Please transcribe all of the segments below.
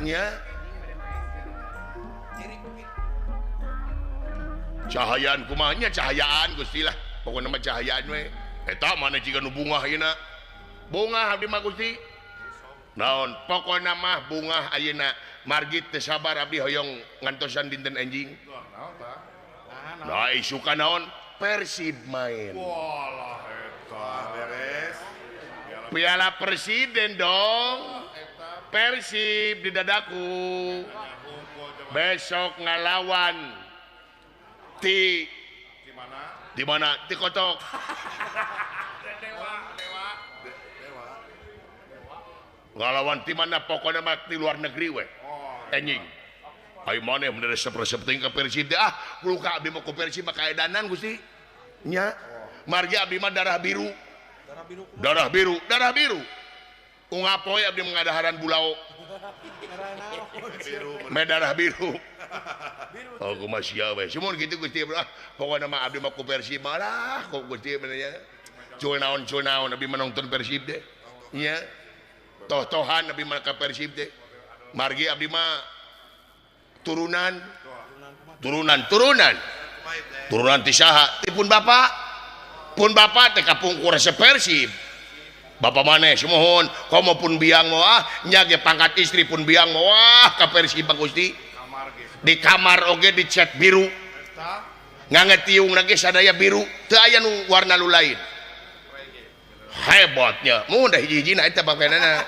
Nya. Cahayaan kumaha nya cahayaan Gusti lah. Pokona mah cahayaan we. Eta mana jiga nu bungah ayeuna. Bungah abdi mah Gusti. Naon pokona mah bungah ayeuna margi teu sabar abdi hoyong ngantosan dinten enjing. Nah isukan naon Persib main. Walah eta beres. Piala Presiden dong. Persib di dadaku. Besok ngalawan ti di mana? Di kotok. Ngalawan ti mana pokoknya mah di luar negeri we. Enjing. Ayo maneh mun resep-resep teuing ka Persib teh ah, kudu ka abdi mah ku Persib mah kaedanan Gusti. Nya. Margi abdi mah darah biru. Darah biru, darah biru. Ungap poe abdi mengadaharan bulao. Me darah biru. Oh kumaha sia we. Sumuhun kitu Gusti ah, pokona mah abdi mah ku Persib mah lah, ku Gusti mah nya. Cul naon abdi mah nonton Persib teh. Nya. Toh-tohan abdi mah ka Persib teh. Margi abdi mah turunan turunan turunan turunan ti saha ti pun bapak teh kapungkur resep Persib. Bapak maneh sumuhun komo pun biang moah nya ge pangkat istri pun biang moah ka Persib Gusti. Di kamar oge dicat biru. Ngange tiung lagi sadaya biru, teu aya nu warna nu lain. Hebatnya, mun da hiji-hijina eta bakenana.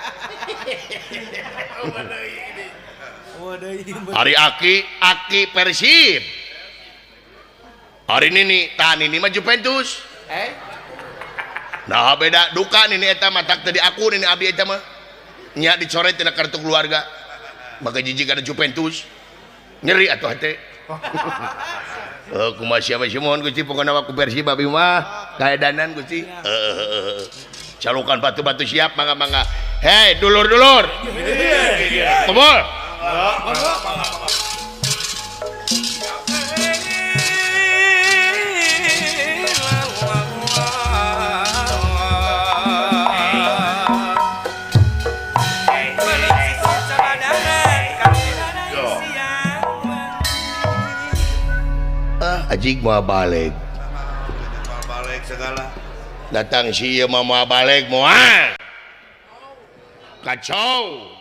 Hari aki, aki Persib. Hari nini, tah nini mah Juventus. Nah beda duka nini eta mah tak teu diaku nini abdi eta mah. Nya dicoret tina kartu keluarga. Maka jijik kana Juventus. Nyeri atuh hate. Oh kumaha sia we sumuhun Gusti pokona mah ku Persib abdi mah kaedanan Gusti. Heeh. Calukan batu-batu siap mangga-mangga. Hei dulur-dulur. Kumpul. Ah, ajig mau balik. Balik segala. Datang si ieu mah moal balik moal. Kacau.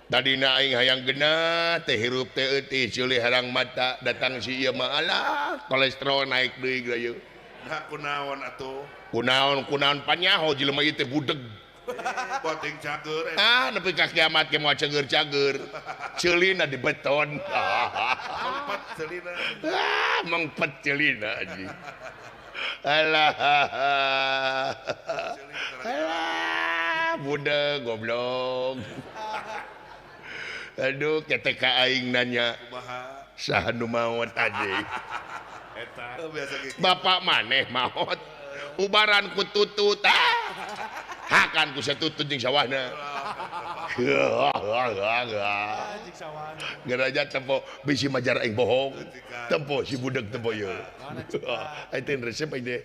Tadina aing hayang genah teh hirup teh euti ceuli herang mata datang si ieu mah alah kolesterol naik deui geura. Nah kunaon atuh? Kunaon kunaon panyaho jelema ieu teh budeg. Poting cager. Ah nepi ka kiamat ge moal cager-cager. Ceulina di beton. Mengpet ceulina. Ah mengpet ceulina anjing. Alah. Alah budeg goblok. Aduh ketek ka aing nanya saha nu maot anjing. Eta biasa kitu. Bapak maneh maot ubaran ku tutut ah. Hakan ku satutut jeung sawahna. Geraja tempo bisi majar aing bohong. Tempo si budeg tempo ieu. Aing resep aing teh.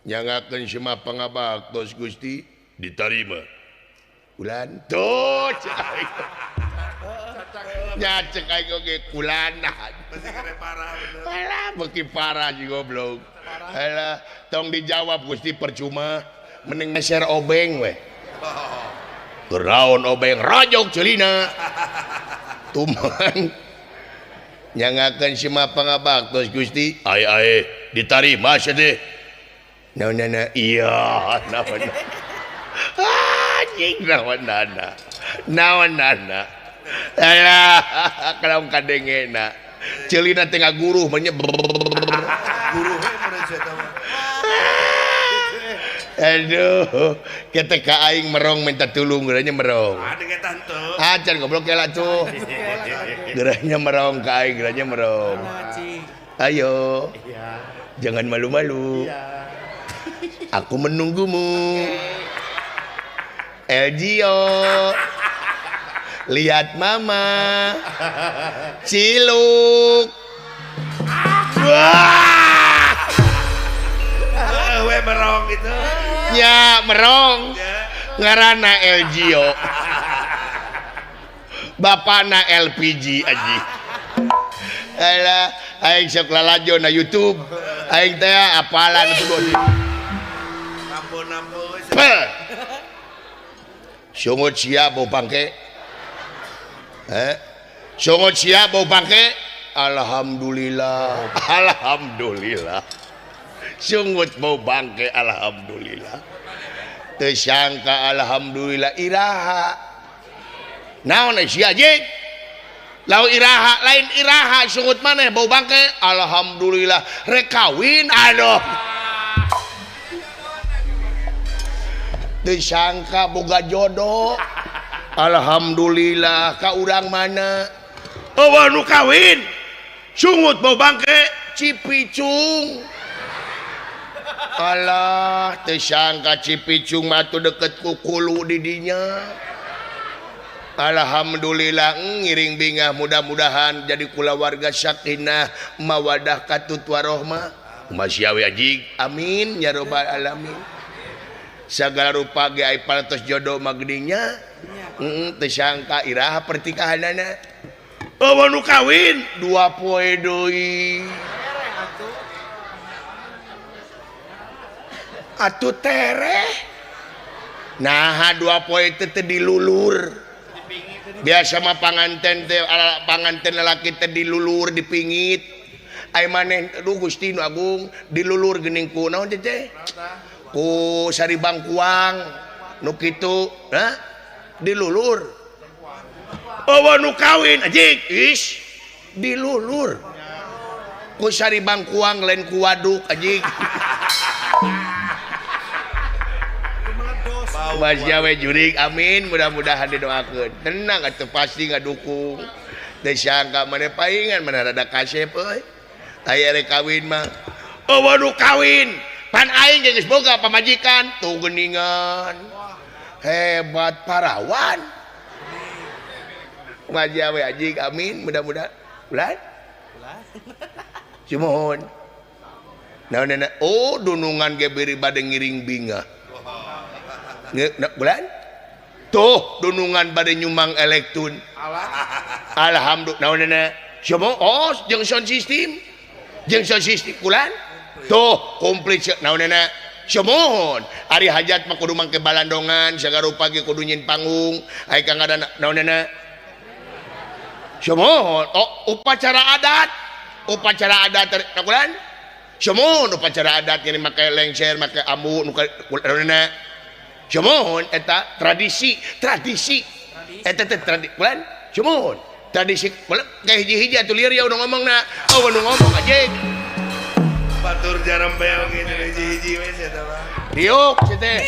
Nyangakeun si mah pangabaktos Gusti ditarima. Ulan tuh nya cek aing oge kulana. Alah beuki parah si goblok. Alah tong dijawab Gusti percuma mending meser obeng we. Geraon obeng rajok ceulina. Tuman nyangakeun si mah pangabaktos Gusti ae ae ditarima sia teh. Naonana iya naon. Anjing naonana. Naonana. Alah kalau kadengena. Ceulina teh ngaguruh mah nya. Guruh we mun sia mah. Aduh, ketek ka aing merong minta tulung geuranya merong. Ah deung eta henteu. Ah can goblok kela tuh. Geuranya merong ka aing geuranya merong. Ayo. Jangan malu-malu. Aku menunggumu. Elgio. Lihat mama. Ciluk. Wah. We merong gitu. Nya merong. Ngaranna Elgio. Bapana LPG aji. Alah, aing sok lalajo na YouTube. Aing teh apalan tuh. Nampo-nampo. Sungut sia bau bangke. Sungut sia bau bangke. Alhamdulillah. Alhamdulillah. Sungut bau bangke alhamdulillah. Teu sangka alhamdulillah iraha. Naon sia jing? Lau iraha lain iraha sungut maneh bau bangke. Alhamdulillah rek kawin aduh. Teu sangka boga jodoh. Alhamdulillah ka urang mana? Oh nu kawin. Sungut bau bangke Cipicung. Alah teu sangka Cipicung mah atuh deket ku kulu di dinya. Alhamdulillah ngiring bingah mudah-mudahan jadi kulawarga sakinah mawadah katut warohmah. Masya we ajig. Amin ya robbal alamin. Segala rupa ge ai parantos jodoh mah geuning-nya. Teu sangka iraha pertikahanana. Oh nu kawin 2 poe deui. Atuh tereh. Naha 2 poe teh teu dilulur. Biasa mah panganten teh panganten lalaki teh dilulur dipingit. Ai maneh aduh Gusti nu agung dilulur geuning ku naon teh teh? Ku sari bangkuang nu kitu, hah? Dilulur. Oh nu kawin anjing, is dilulur. Ku sari bangkuang lain ku waduk anjing. Mas Jawe jurig amin mudah-mudahan didoakeun. Tenang atuh pasti ngadukung. Teu sangka maneh paingan mana rada kasep euy. Aya rek kawin mah. Oh nu kawin. Pan aing ge geus boga pamajikan tuh geuningan. Hebat parawan. Mas Jawe anjing amin mudah-mudahan. Ulah? Ulah. Sumuhun. Naon oh dunungan ge beri bade ngiring bingah. Bulan tuh dunungan bade nyumang elektun. Alhamdulillah naonana semua oh jeung sound system bulan tuh komplit naonana sumuhun ari hajat mah kudu mangke balandongan sagarupa ge kudu nyin panggung ai kang ada naonana sumuhun oh upacara adat bulan sumuhun upacara adat ini make lengser make ambu nu naonana sumuhun eta tradisi eta teh tradisi bulan sumuhun tradisi bulan kayak hiji-hiji atuh lieur ya udah ngomongna oh nu ngomong anjing batur jarembel gitu hiji-hiji we sia eta mah diuk sia teh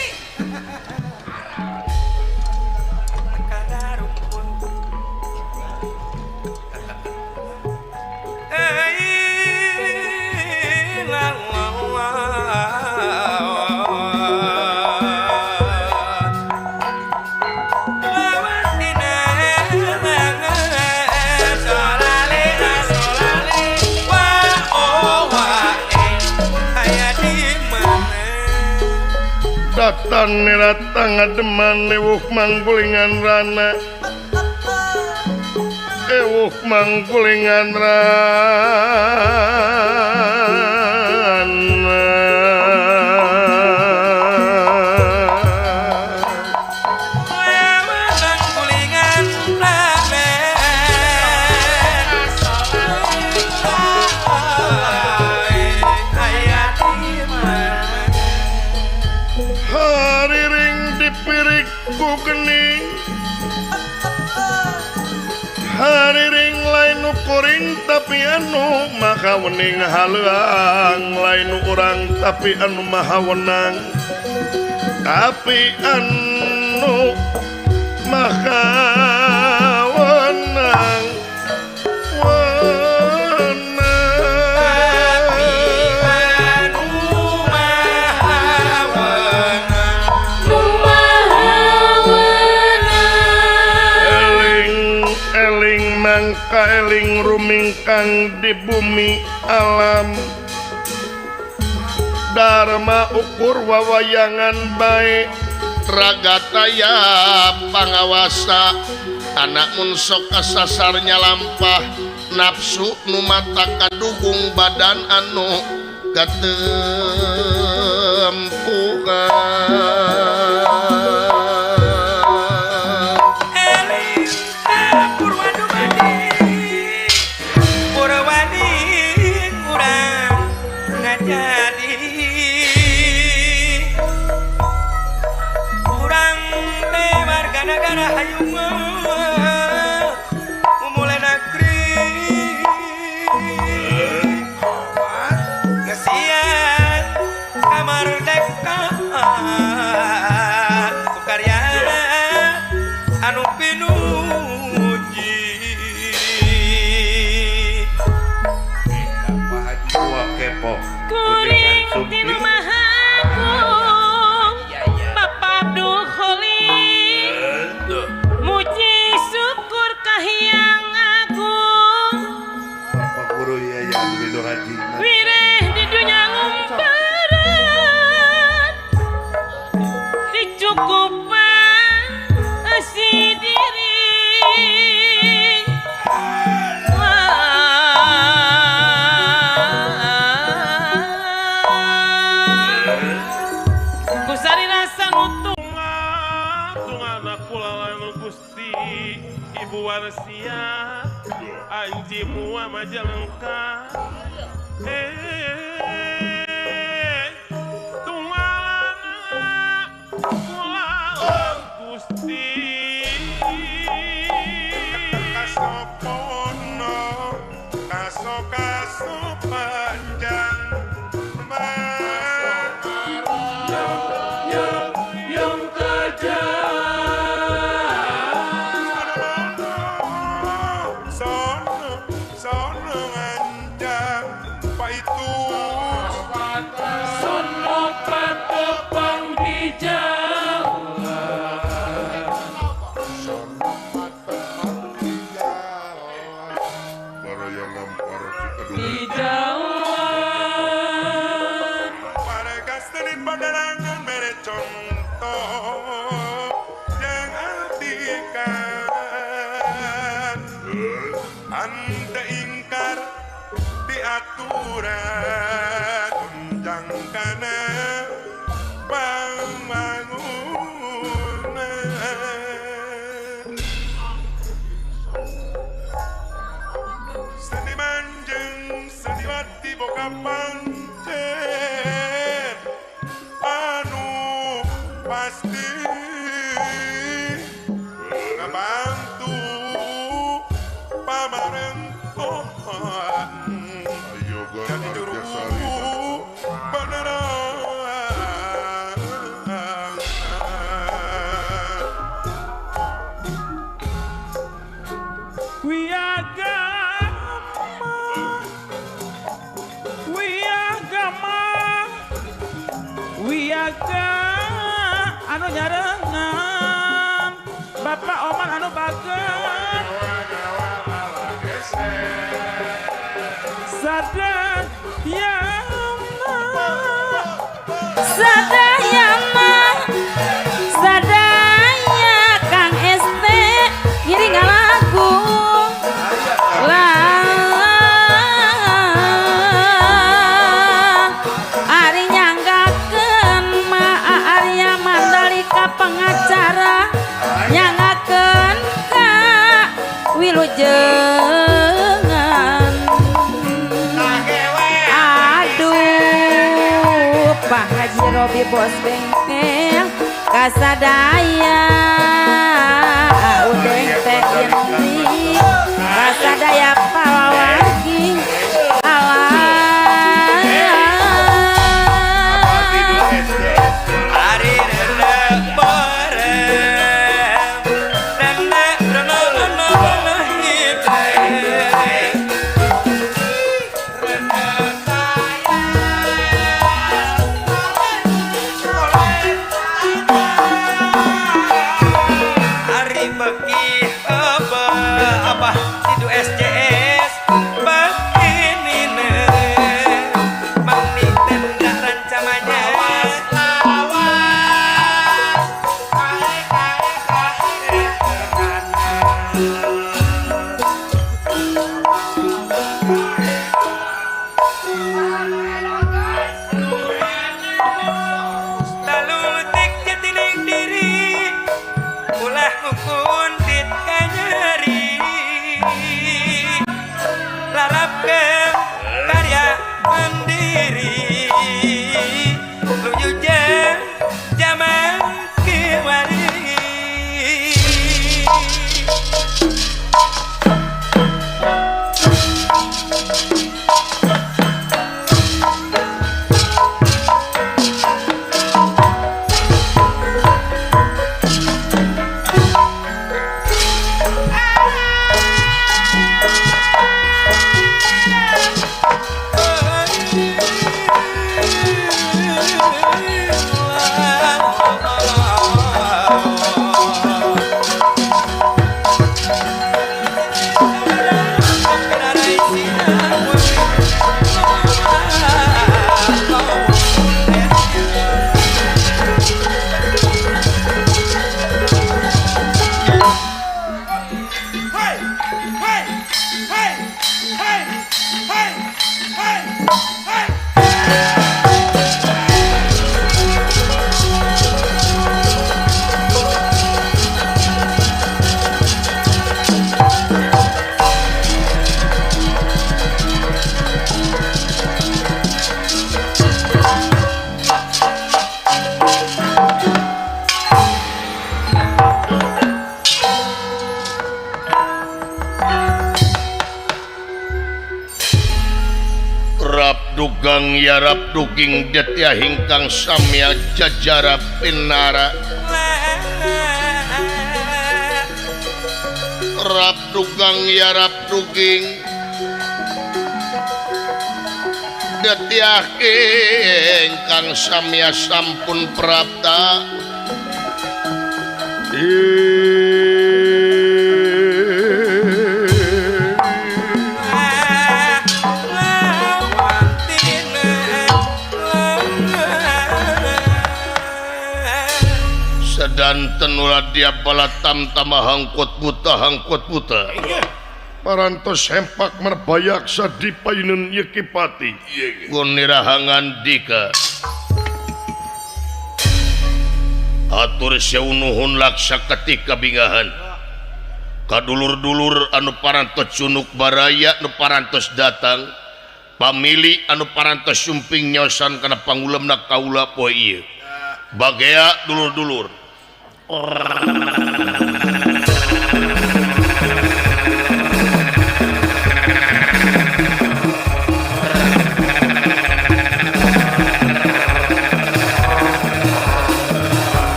Datang datang ademan lewuh manggulingan rana ewuh manggulingan rana manggulingan rana hariring dipirik ku gening hariring lain nu kuring tapi anu maha wening haleuang lain nu urang tapi anu maha wenang tapi anu maha wenang kaeling rumingkang di bumi alam Dharma ukur wawayangan bae ragataya pangawasa Anak mun sok kasasarnya lampah nafsu nu mata kadukung badan anu katempukan. Warsia anji mua majalengka tunggalana kula Gusti kasopono kaso kaso panjang yang kaja nyarengan Bapak Omar anu bager Sadayana sadaya Kang ST ngiring ngalagu lah ari nyanggakeun Ma Arya Mandalika pengacara nyanggakeun ka wilujengan. Aduh Pak Haji Robi bos bengkel kasadaya udeng teh inti kasadaya palawargi alah. Ari nenek bareng nenek nenek hidup. Ari beki apa apa itu SCS begini mani tenda rancamannya lawas kae kae kae. dugang yarap duging detya hingkang samya jajara pinara. Rap dugang yarap duging detya hingkang samya sampun prapta. Sedanten ulah dia balatam tamah hangkut buta hangkut buta. Parantos hempak merbayaksa di payunun Yekipati. Gunirahangan dika. Atur seunuhun laksa ketika bingahan. Kadulur-dulur anu parantos cunuk baraya anu parantos datang. Pamili anu parantos sumping nyosan kana pangulemna kaula poe ieu. Bagea dulur-dulur.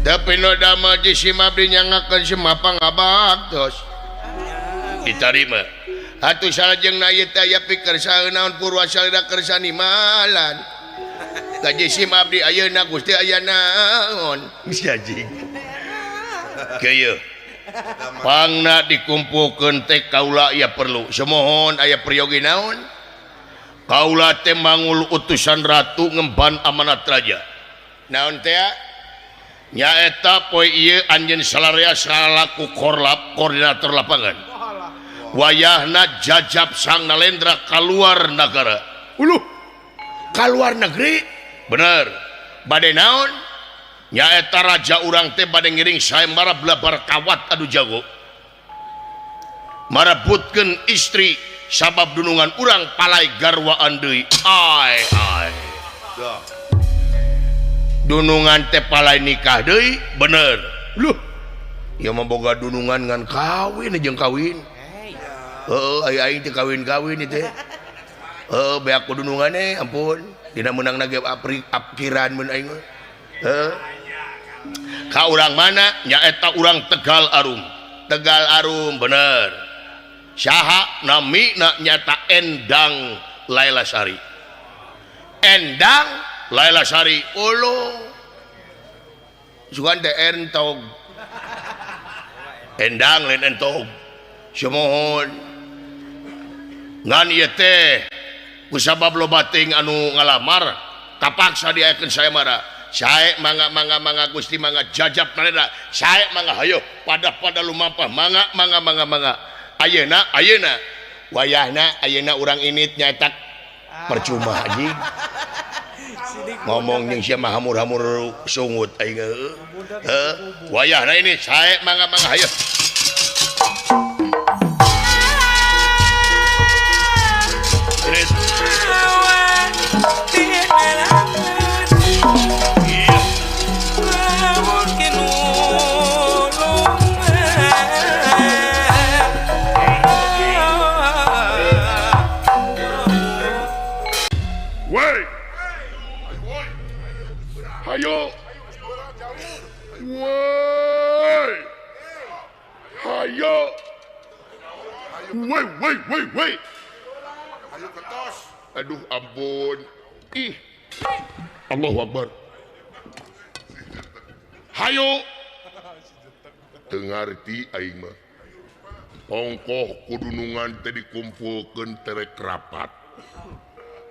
Tapi no damel jisim abdi nyangakeun semapang ngabaktos. Ditarima. Atuh salajengna ieu teh aya pikersa naon purwa salira kersa nimalan. Ka jisim abdi ayeuna Gusti aya naon? Jajing. Kieu. Pangna dikumpulkeun teh kaula aya perlu. Semohon aya peryogi naon? Kaula teh mangul utusan ratu ngemban amanat raja. Naon teh? Nyaeta poe ieu anjeun salarea salaku korlap koordinator lapangan. Wayahna jajab Sang Nalendra kaluar nagara. Uluh, kaluar negeri? Bener. Bade naon? Nyaeta raja urang teh bade ngiring sayembara blabar kawat adu jago. Marebutkeun istri sabab dunungan urang palai garwaan deui. Ai ai. Dunungan teh palai nikah deui, bener. Luh, ieu mah boga dunungan ngan kawin jeung kawin. Heeh, aya aing teh kawin-kawin ieu teh. Heeh, beak ku dunungan eh, ampun. Dina meunangna ge apkiran mun aing mah. Heeh. Ka urang mana? Nyaeta urang Tegal Arum. Tegal Arum, bener. Saha namina nyata Endang Lailasari. Endang Lailasari, ulu. Sugan teh entog. Endang lain entog. Semohon. Ngan ieu teh kusabab loba teuing anu ngalamar kapaksa diayakeun sayembara. Sae mangga mangga mangga Gusti mangga jajab Nalendra. Sae mangga hayo pada-pada lumampah mangga mangga mangga mangga. Ayeuna ayeuna wayahna ayeuna urang init nyaeta percuma anjing. Ngomong jeung sia mah hamur-hamur sungut aing heuh. Wayahna ini sae mangga mangga hayo. Woi. Hayo. Woi. Hayo. Woi woi woi woi. Ayo ketos. Aduh ampun. Ih. Allahu Akbar. Hayo. Teu ngarti aing mah. Ongkoh kudunungan teh dikumpulkeun terek rapat.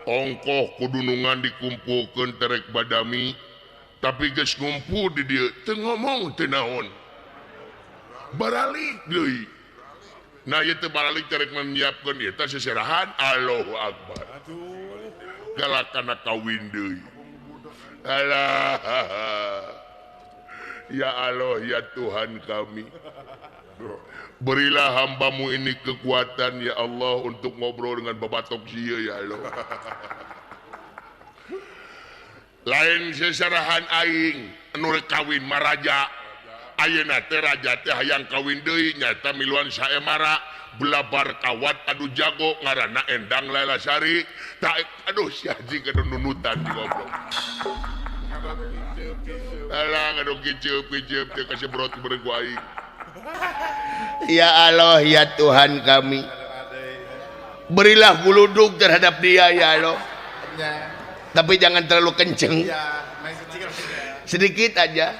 Ongkoh kudunungan dikumpulkeun terek badami, tapi geus ngumpul di dieu teu ngomong teu naon. Baralik deui. Nah ieu teh baralik terek menyiapkeun ieu teh seserahan. Allahu Akbar. Galakana kawin deui. Alah. Ya Allah ya Tuhan kami. Berilah hambamu ini kekuatan ya Allah untuk ngobrol dengan babatok sia ya Allah. Lain seserahan aing anu rek kawin maraja. Ayeuna teh raja teh hayang kawin deui nyata miluan saemara belabar kawat adu jago ngaranna Endang Lailasari. Tak aduh si anjing kudu nunutan di goblok. Alah aduh kiceup-kiceup teh kasebrot beureum ku aing. Ya Allah ya Tuhan kami, berilah guludug terhadap dia ya Allah. Tapi jangan terlalu kenceng, sedikit aja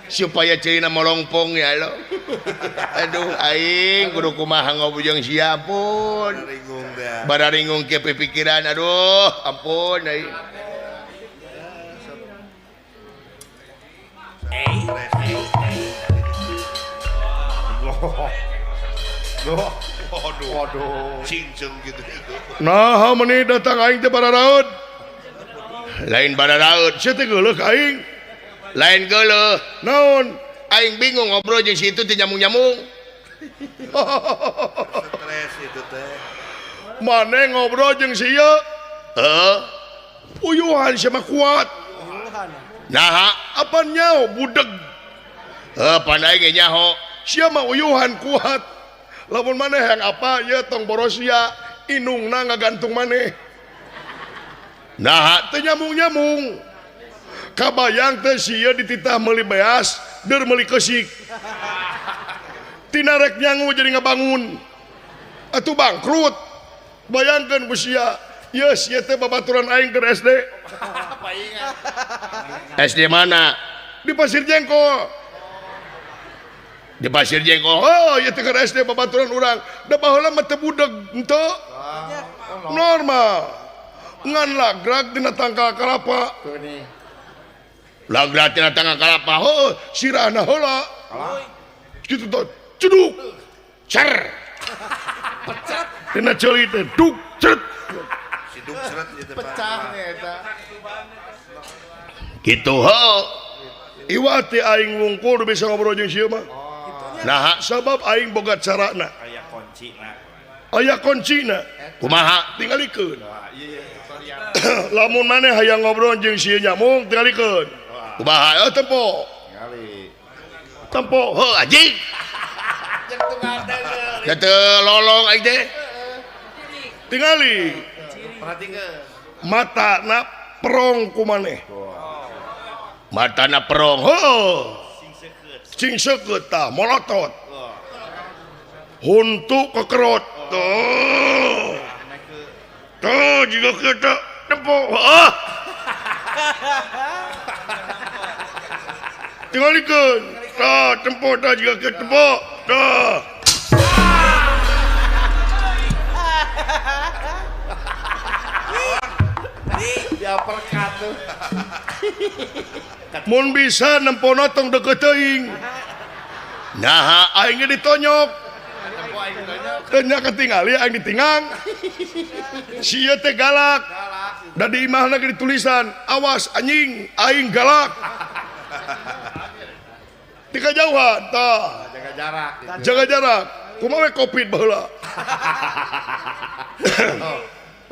supaya ceurina molongpong ya Allah. Aduh aing kudu kumaha ngobrol jeung sia ampun. Bararingung ke pikiran aduh ampun aing. Waduh, cinceng gitu. Nah, meni datang aing teh bararaeut. Lain bararaeut, sia teh geuleuh ka aing. Lain geuleuh. Naon? Aing bingung ngobrol jeung si itu teh nyambung-nyambung. Stres itu teh. Mane ngobrol jeung si ieu? Heeh. Uyuhan sia mah kuat. Naha? Apa nyaho budeg? Heuh, pan aing ge nyaho. Sia mah uyuhan kuat. Lamun maneh yang apa ieu tong boros sia, indungna ngagantung maneh. Naha teu nyambung-nyambung. Kabayang teh sia dititah meuli beas, deur meuli keusik. Tina rek nyangu jadi ngabangun. Atuh bangkrut. Bayangkeun ku sia, ieu sia teh babaturan aing keur SD. SD mana? Di Pasir Jengkol. Di Pasir Jengkol. Oh, ieu teh keur SD babaturan urang. Da baheula mah teu budeg henteu. Normal. Ngan lagrag dina tangkal kalapa. Lagrag tina tangkal kalapa. Heuh, sirahna heula. Kitu teh ceduk. Cer. Pecet. Dina ceuli teh duk ceret. Siduk seret ieu teh. Pecah nih eta. Kitu heuh. Iwat teh aing wungkul bisa ngobrol jeung sieu mah. Nah, sabab aing boga carana. Aya kuncina. Aya kuncina. Kumaha? Tingalikeun. Lamun maneh hayang ngobrol jeung sieu nyamung tingalikeun. Kumaha? Eh tempo. Tingali. Tempo. Heuh anjing. Da teu lolong aing teh. Tingali. Perhatikeun. Matana perong ku maneh. Matana perong. Heuh. Cing seukeut tah molotot. Huntu kekerot. Tuh. Tuh jiga kitu tempo. Heuh. Tingalikeun. Tah tempo tah jiga kitu tempo. Tah. Di uppercut tuh. Mun bisa nempona tong deukeut teuing. Naha aing ge ditonyok. Teu nya katingali aing ditingang. Sia teh galak. Da di imahna ge ditulisan, awas anjing aing galak. Ti kajauhan tah. Jaga jarak gitu. Jaga jarak. Kumaha we Covid baheula.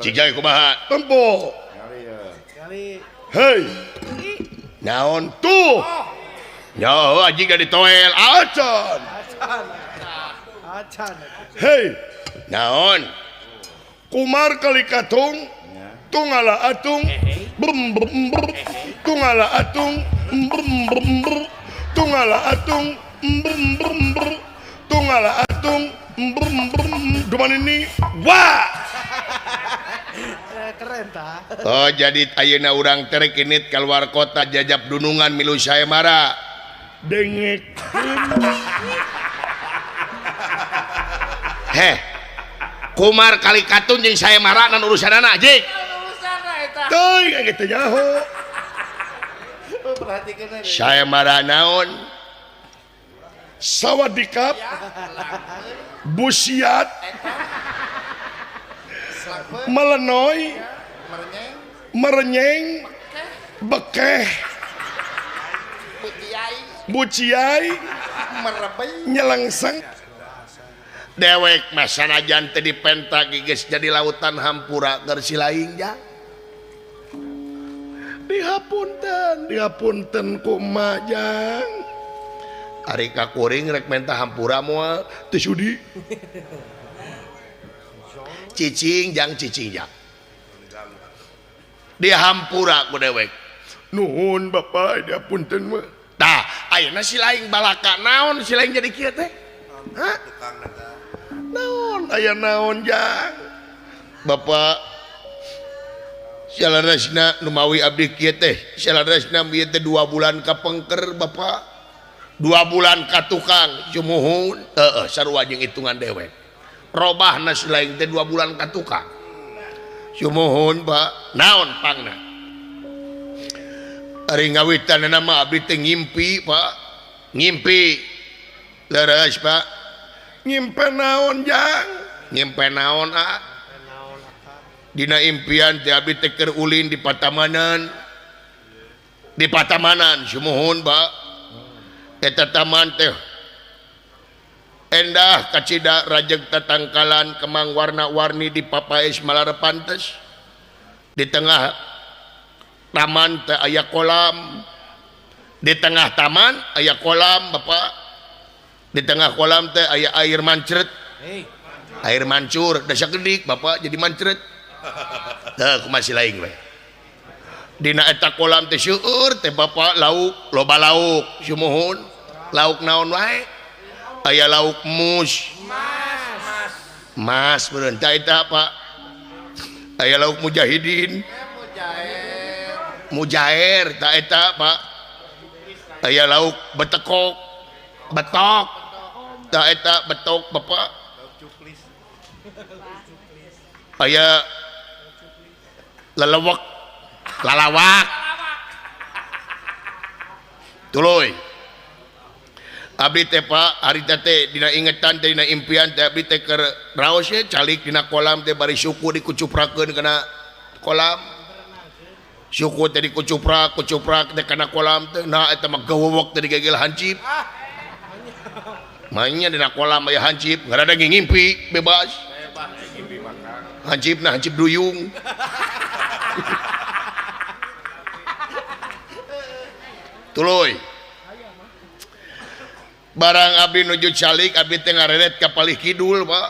Cik jai kumaha? Tempo. Hei. Naon? Tuh. Nyaho anjing da ditoel. Acan. Acan. Hei. Naon? Kumar kali katung, tungala atung, brum brum brum, tungala atung, brum brum brum, tungala atung, brum brum brum, tungala atung, brum brum, duman ini, wah. Keren ta. Oh jadi ayeuna urang teh kinit keluar kota jajab dunungan milu saemara. Dengek. Heh. Kumar kali katun jeung saemara nan urusanana anjing. Urusanna eta. Teuing aing teh nyaho. Perhatikeun. Saemara naon? Sawadikap. Busiat. Melenoy, merenyeng, bekeh, buciai, nyelengseng. Dewek mah sanajan teh dipenta geus jadi lautan hampura keur si laing ja. Dihapunten, dihapunten ku emak jang. Ari ka kuring rek menta hampura moal teu sudi. Cicing jang cicing jang. Dihampura ku dewek. Nuhun Bapak, diapunten mah. Tah, ayeuna si laing balaka naon si laing jadi kieu teh? Hah? Naon aya naon jang? Bapak salarasna numawi abdi kieu teh, salarasna ieu teh 2 bulan kapengker Bapak. 2 bulan ka tukang cumuhun, heeh sarua jeung hitungan dewek. Robahna si laing teh 2 bulan ka tukang. Cumuhun Pak, naon pangna? Ari ngawitanna mah abdi teh ngimpi Pak. Ngimpi. Leres Pak. Ngimpi naon jang? Ngimpi naon ah? Dina impian teh abdi teh keur ulin di patamanan. Di patamanan sumuhun Pak. Eta taman teh endah kacida rajeg tatangkalan kemang warna-warni di papaes malar pantes. Di tengah taman teh aya kolam. Di tengah taman aya kolam Bapak. Di tengah kolam teh aya air mancret. Air mancur, dasa gedik Bapak jadi mancret. Tah kumaha si laing we. Dina eta kolam teh seueur teh Bapak lauk, loba lauk, sumuhun. Lauk naon wae? Aya lauk mus. Mas meureun tah eta Pak. Aya lauk mujahidin. Mujair tah eta Pak. Aya lauk betekok. Betok. Tah eta betok Bapak. Aya lelewek, lalawak. Tuluy. Abdi teh Pak, ari teh dina ingetan teh dina impian teh abdi teh keur raos ye calik dina kolam teh bari suku dikucuprakeun kana kolam. Suku teh dikucuprak, kucuprak teh kana kolam teh. Nah eta mah gawewek teh digegel hancip. Mainnya dina kolam aya hancip, ngarada ngimpi bebas. Hancip nah hancip duyung. Tuluy. Barang abdi nuju calik abdi teh ngareret ka palih kidul Pak.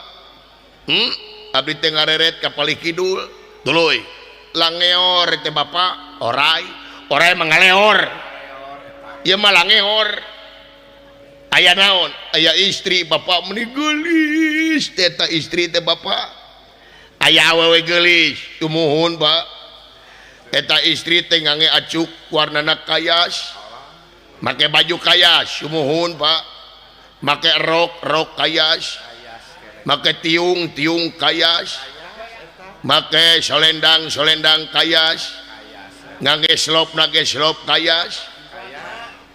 Abdi teh ngareret ka palih kidul. Tuluy. Langeor teh Bapak, orai, orai mah ngaleor. Ieu mah langeor. Aya naon? Aya istri Bapak meuni geulis teh eta istri teh Bapak. Aya awewe geulis, tumuhun Pak. Eta istri teh ngange acuk warnana kayas. Make baju kayas, sumuhun Pak. Make rok, rok kayas. Make tiung, tiung kayas. Make solendang, solendang kayas. Ngangge slop, nage slop kayas.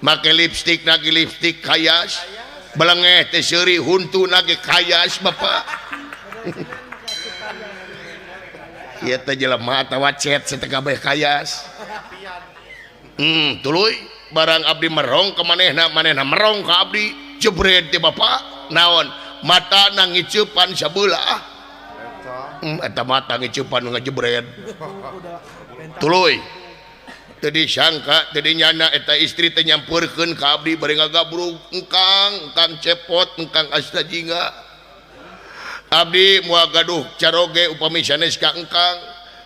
Make lipstik, nage lipstik kayas. Belengeh teh seuri huntu nage kayas Bapak. Ieu teh jelema atawa cet satekabeh kayas. Tuluy barang abdi merong ke manehna, manehna merong ka abdi, jebret teh Bapak. Naon? Mata nangiceupan sabelah. Eta mata ngiceupan ngajebret. Tuluy. Teu disangka, teu dinyana eta istri teh nyampeurkeun ka abdi bari ngagabrug, engkang, engkang cepot, engkang astajinga. Abdi moal gaduh caroge upami sanes ka engkang.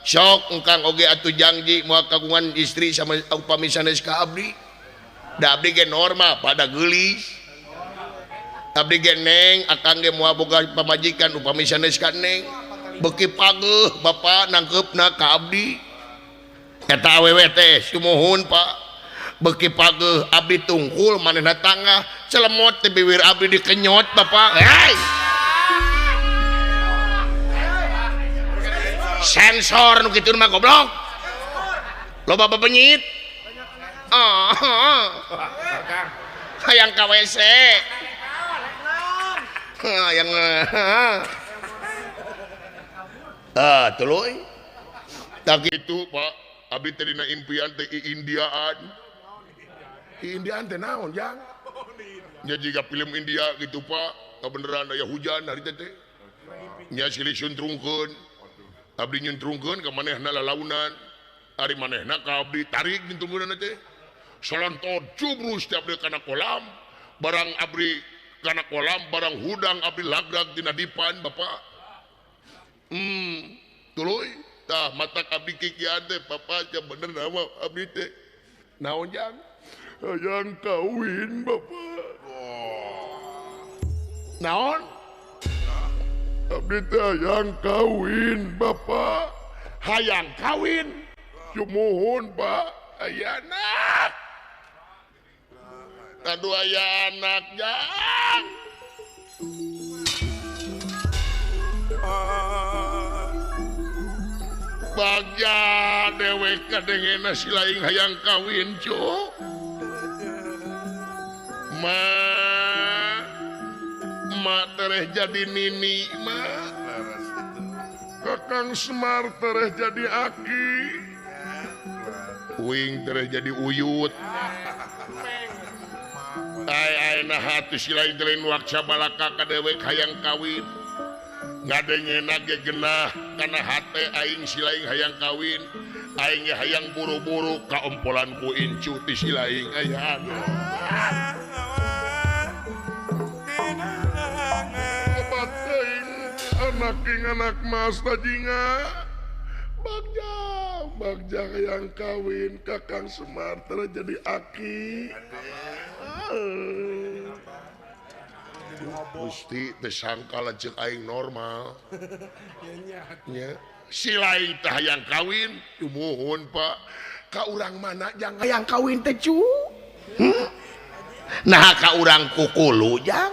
Sok engkang oge atuh janji moal kagungan istri sama upami sanes ka abdi. Da abdi ge normal pada geulis. Abdi ge neng akang ge moal boga pamajikan upami sanes ka neng. Beuki pageuh Bapak nangkeupna ka abdi. Eta awewe teh sumuhun Pak. Beuki pageuh abdi tungkul manehna tangah celemot teh bibir abdi dikenyot Bapak. Hei! Sensor nu kitu mah goblok. Loba bebenyit. Hayang ka WC. Hayang tuluy. Tak kitu Pak, abdi teh dina impian teh Indiaan. Indiaan teh naon jang? Nya jiga film India gitu Pak, kabeneran aya hujan hari teh teh. Nya silih suntrungkeun. Abdi nyuntrungkeun ka manehna lalaunan. Ari manehna ka abdi tarik nyuntrungkeunna teh. Solontor jubrus teh abdi kana kolam. Barang abdi kana kolam barang hudang abdi lagrak dina dipan Bapak. Tuluy tah matak abdi kikian teh Bapak nya bener nama abdi teh. Naon jang? Hayang kawin Bapak. Naon? Abdi teh hayang kawin Bapak. Hayang kawin. Sumuhun Pak, aya anak. Aduh aya anak jang. Bagja dewek kadengena si laing hayang kawin cu. Ma ma tereh jadi nini ma. Kakang Semar tereh jadi aki. Uing tereh jadi uyut. Ai ai nah hati si lain teh waksa balaka ka dewek hayang kawin. Ngadengena ge genah kana hate aing si laing hayang kawin. Aing ge hayang buru-buru kaompolan ku incu ti si laing aya aduh. Obat teuing anak king anak mas tajinga. Bagja bagja hayang kawin Kakang Semar teh jadi aki. Gusti teu sangka lanceuk aing normal. Nya si lain teh hayang kawin, muhun Pak. Ka urang mana jang hayang kawin teh cu? Nah ka urang Kukulu jang.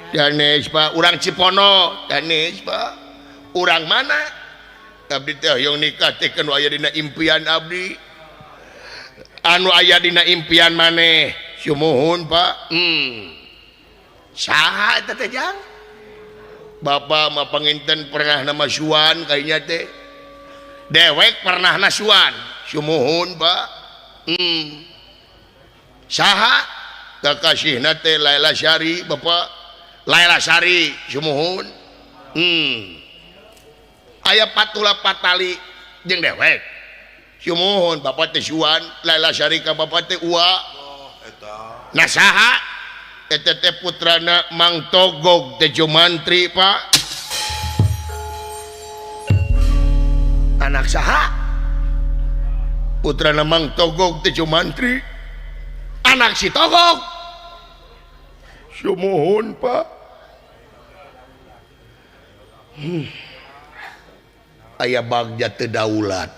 Danes Pak, urang Cipono, danes Pak. Urang mana? Abdi teh hayang nikah teh nu aya dina impian abdi. Anu aya dina impian maneh. Sumuhun Pak. Saha eta teh jang? Bapak mah panginten pernah nama Suan kayaknya teh. Dewek pernah na Suan. Sumuhun Pak. Saha? Kakasihna teh Laila Sari Bapak. Laila Sari sumuhun. Aya patula patali jeung dewek. Sumuhun Bapak teh Suan, Laila Sari ka Bapak teh Ua. Eta. Nah saha? Eta teh putrana Mang Togog Tejo Mantri Pak. Anak saha? Putrana Mang Togog Tejo Mantri. Anak si Togog. Sumuhun Pak. Aya bagja teu daulat.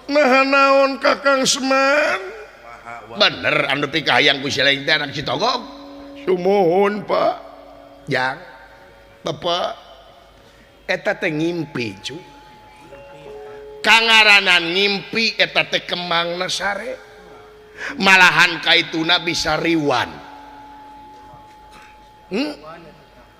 Nah naon Kakang Semar? Bener anu pikahayang ku si laing teh anak si Togog. Sumuhun Pak. Jang. Bapak eta teh ngimpi cu. Kangaranan ngimpi eta teh kemangna sare. Malahan kaituna bisa riwan.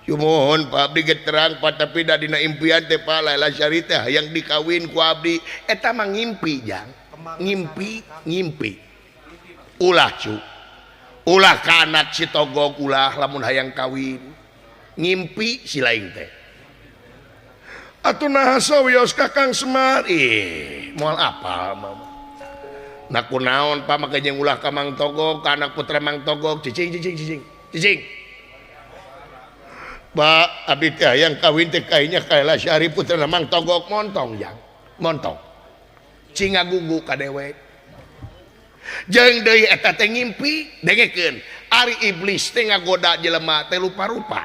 Sumuhun Pak abdi ge terang Pak tapi da dina impian teh Pak Laila Sari teh hayang dikawin ku abdi. Eta mah ngimpi jang. Ngimpi, ngimpi. Ulah cu. Ulah ka anak si Togog ulah lamun hayang kawin. Ngimpi si laing teh. Atuh naha sawios Kakang Semar? Ih, moal apal mah. Nah kunaon Pak make jeung ulah ka Mang Togog, ka anak putra Mang Togog, cicing cicing cicing. Cicing. Pak abdi teh hayang kawin teh kainya ka Laila Sari putra Mang Togog montong jang. Montong. Cing ngagugu ka dewek. Jeung deui eta teh ngimpi dengekeun. Ari iblis teh ngagoda jelema teh rupa-rupa.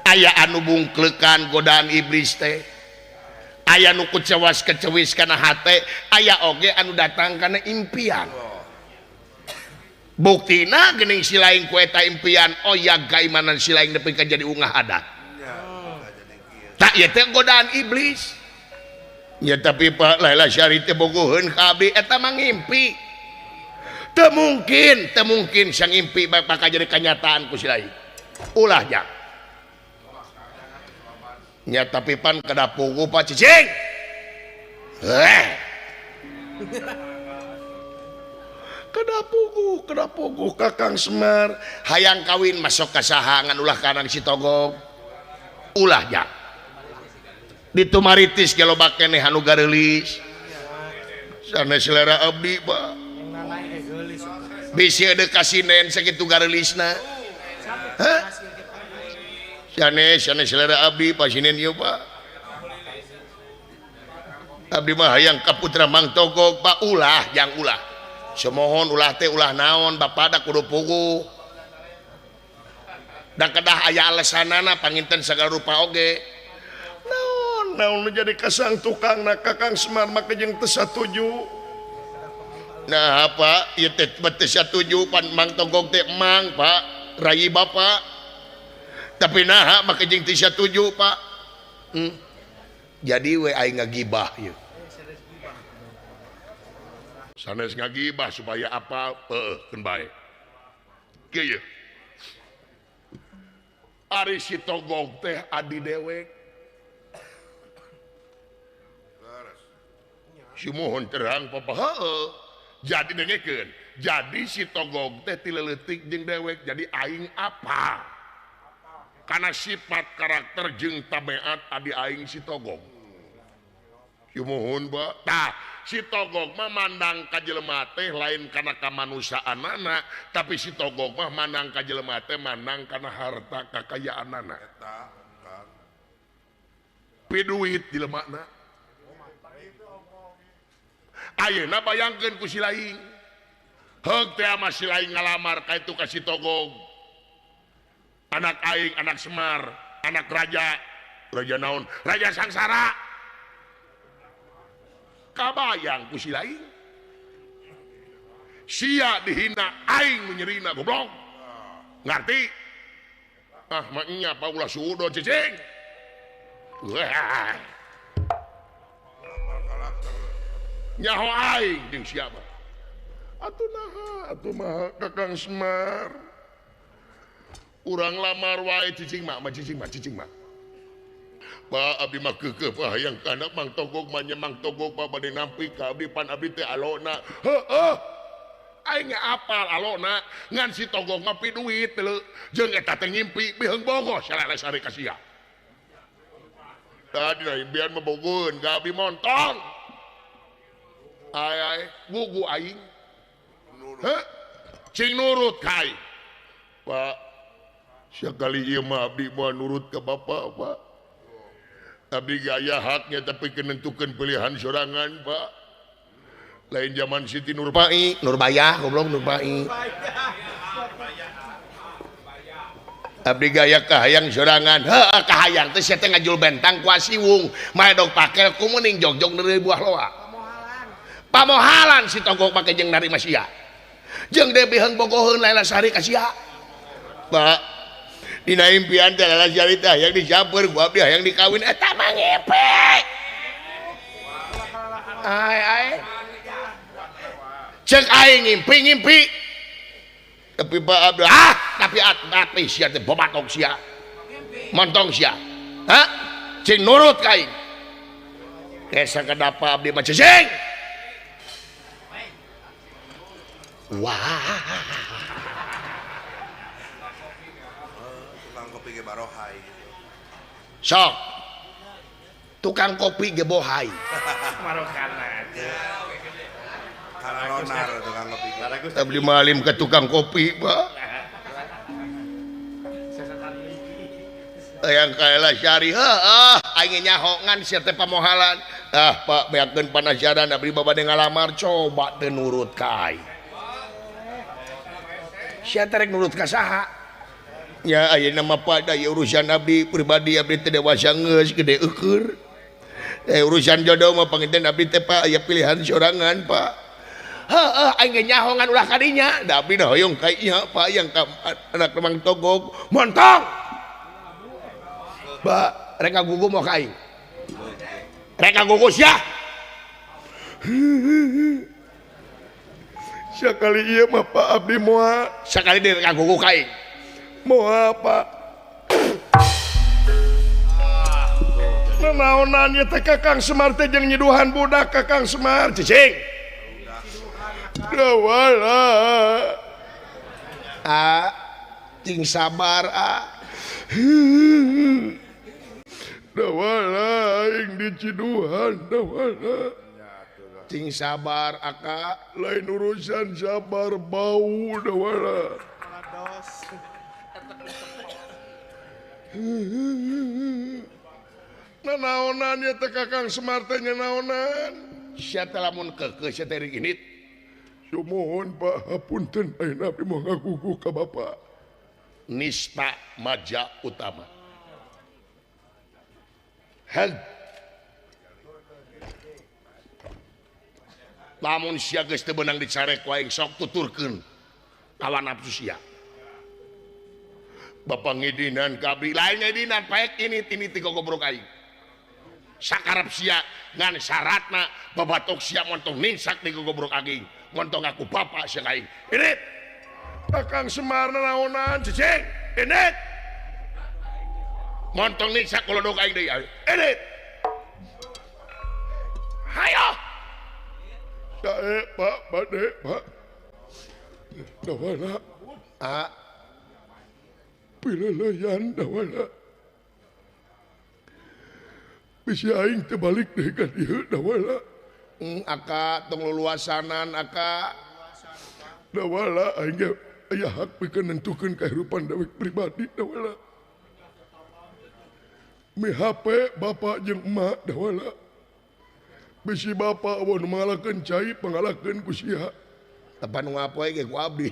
Aya anu bungklekan godaan iblis teh. Aya nu kucewas kecewis kana hate, aya oge anu datang kana impian. Buktina geuning si laing ku eta impian oyag kaimanan si laing nepi ka jadi ungah adat. Tak ieu teh godaan iblis. Ya tapi Pak Laila Sari teh bogoheun ka abdi eta mah ngimpi. Teu mungkin sang ngimpi bakal jadi kenyataan ku si laing. Ulah jang. Nya tapi pan kada pugu Pak cicing. Kada pugu Kakang Semar. Hayang kawin masuk ka saha ngan ulah ka anak si Togog. Ulah jang. Ditumaritis ge loba keneh anu gareulis. Sanes selera abdi Pak. Bisi ada kasinen sakitu gareulisna. Hah? Sanes sanes selera abdi pasinen ieu Pak. Abdi mah hayang ka putra Mang Togog Pak ulah jang ulah. Semohon ulah teh ulah naon bapak da kudu puguh. Da kedah aya alesanana panginten sagala rupa oge. Naon naon nu jadi kasang tukangna Kakang Semar make jeung teu satuju. Nah Pak, ieu teh teu satuju pan Mang Togog teh emang Pak, rayi bapak. Tapi naha make jeung teu satuju Pak. Jadi we aing ngagibah ieu. Sanes ngagibah supaya apa? Heueuh, keun bae. Kieu. Ari si Togog teh adi dewek. Si mohon terang papa heueuh. Jadi dengekeun, jadi si Togog teh ti leutik jeung dewek, jadi aing apa? Karena sifat karakter jeung tabeat adi aing si Togog. Si mohon ba, tah si Togog mah mandang ka jelema teh lain kana kamanusaanana, tapi si Togog mah mandang ka jelema teh mandang kana harta kakayaanana. Piduit dilemakna. Ayeuna bayangkeun ku si laing. Heug teh ama si laing ngalamar ka itu ka si Togog. Anak aing, anak Semar, anak raja. Raja naon? Raja Sangsara. Kabayang ku si laing. Sia dihina, aing menyerina goblok. Ngarti? Ah, mah nya pa ulah suudon cicing. Wah. Nyaho aing jeung siapa? Atuh naha, atuh mah Kakang Semar. Urang lamar wae cicing mah, cicing mah, cicing mah. Pak abdi mah keukeuh Pak hayang ka anak Mang Togog mah nya Mang Togog Pak bade nampi ka abdi pan abdi teh alona. Heueuh. Aing apal alona ngan si Togog mah pi duit teu jeung eta teh ngimpi biheung bogoh salele sare ka sia. Tadi da impian mah bogoheun ka abdi montong. Ai ai gugu aing. Heuh. Cing nurut ka aing. Pak sekali ieu mah abdi moal nurut ka bapak Pak. Abdi gaya haknya tapi kenentukeun pilihan sorangan Pak. Lain zaman Siti Nurpai, Nurbayah goblok Nurpai. Abdi gaya kahayang sorangan. Heuh kahayang teh sia teh ngajul bentang ku asiwung, maedog pakel ku meuning jogjog deui buah loa. Pamohalan si Togog make jeung narima sia. Jeung deui biheung bogoheun Laila Sari ka sia. Pak, dina impian teh Laila Sari teh hayang disamper ku abdi hayang dikawin eta mah ngepe. Ai ai. Cek aing ngimpi-ngimpi. Tapi Pak Abdul, ah, tapi tapi sia teh bobatok sia. Montong sia. Hah? Cing nurut ka aing. Kesa kedapa abdi mah cicing. Wah. Tukang kopi ge barohai gitu. Sok. Tukang kopi ge bohai. Marokana. Kalonar tukang kopi. Abdi malim ke tukang kopi, Pak. Yang kaela syari, heuh, aing nyaho ngan sia teh pamohalan. Ah, Pak, beakeun panasaran abdi babade ngalamar coba teu nurut ka aing. Sia teh rek nurut ka saha? Ya ayeuna mah Pak da ieu urusan abdi pribadi abdi teh dewasa geus gede eueur. Urusan jodoh mah panginten abdi teh Pak aya pilihan sorangan, Pak. Heueuh aing ge nyaho ngan ulah ka dinya. Da abdi da hoyong ka ieu Pak yang ka anak Mang Togog montong. Pak rek ngagugu moal ka aing. Rek ngagugu sia. Sakali ieu mah Pak abdi moal sakali deui rek ngagugu ka aing. Moal Pak. Nanaonan ieu teh Kakang Semar teh jeung nyiduhan budak Kakang Semar cicing. Dawala. Ah, cing sabar ah. Dawala aing diciduhan dawala. Cing sabar aka lain urusan sabar bau dawala. Nanaonan ya teh Kakang Semar teh naonan. Sia teh lamun keukeuh sia teh init. Sumuhun Pak, hapunten ayeuna abdi moal ngagugu ka Bapak. Nista Maja Utama. Heg. Lamun sia geus teu beunang dicarek ku aing sok tuturkeun kawan nafsu sia. Bapak ngidinan ka abdi, lain ngidinan paek ini ini ti gogobrok aing. Sakarep sia ngan syaratna babatok sia montong ninsak di gogobrok aing, montong aku bapak sia aing. Init. Kakang Semar naonan cicing. Init. Montong ninsak kolodok aing deui. Init. Hayo. Sae Pak, bade Pak. Dawala. Ah. Pileleyan dawala. Bisi aing teu balik deui ka dieu dawala. Aka tong luluasanan aka. Dawala aing ge aya hak pikeun nentukeun kahirupan dewek pribadi dawala. Mi HP bapak jeung emak dawala. Bisi bapak eueuh nu mangalakeun cai pangalakeun ku sia. Tepan nu ngapoe ge ku abdi.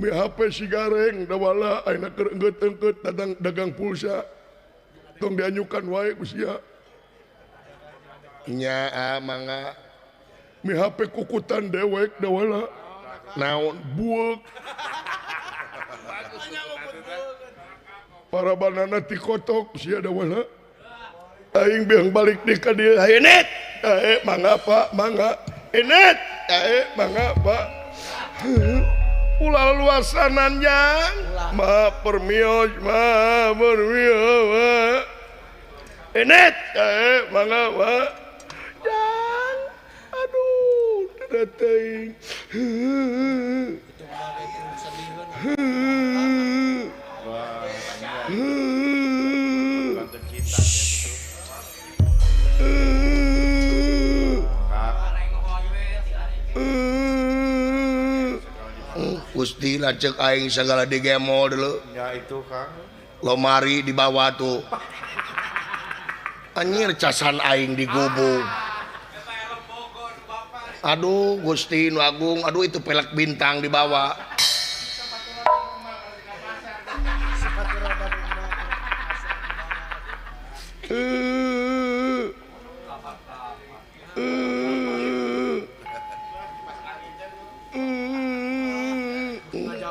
Mi HP si gareng dawala ayeuna keur enggeut-enggeut dagang pulsa. Tong dianyukan wae ku sia. Nya mangga. Mi HP kukutan dewek dawala. Naon bueuk. Para banana ti kotok sia dawala. Aing beung balik deui ka dieu. Hayu net. Mangga Pak, mangga. Inet. Mangga Pak. Ulah luasanan jang. Ma permios, ma permios. Inet. Mangga Pak. Jang. Aduh, tidak teuing. Gusti lanceuk aing sagala digemol dulu. Ya itu Kang. Lomari dibawa tuh. Anjir casan aing digubung. Aduh Gusti nu agung, aduh itu pelek bintang dibawa.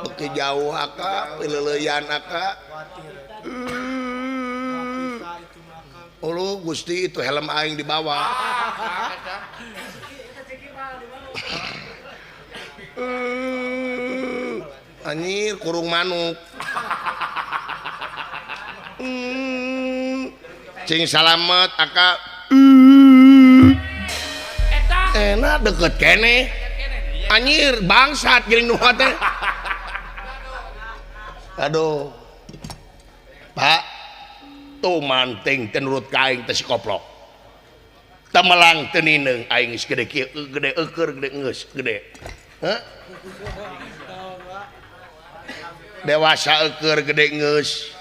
Beki jauh aka, pileleyan aka. Ulu Gusti itu helm aing dibawa. Anjir kurung manuk. Cing salamet aka. Enak deket kene. Anjir bangsat geuning nu teh. Aduh. Pak, tuh manting teu nurut ka aing teh si koplok. Temelang teu nineung aing geus gede kieu, gede eueur, gede geus, gede. Hah? Dewasa eueur gede geus.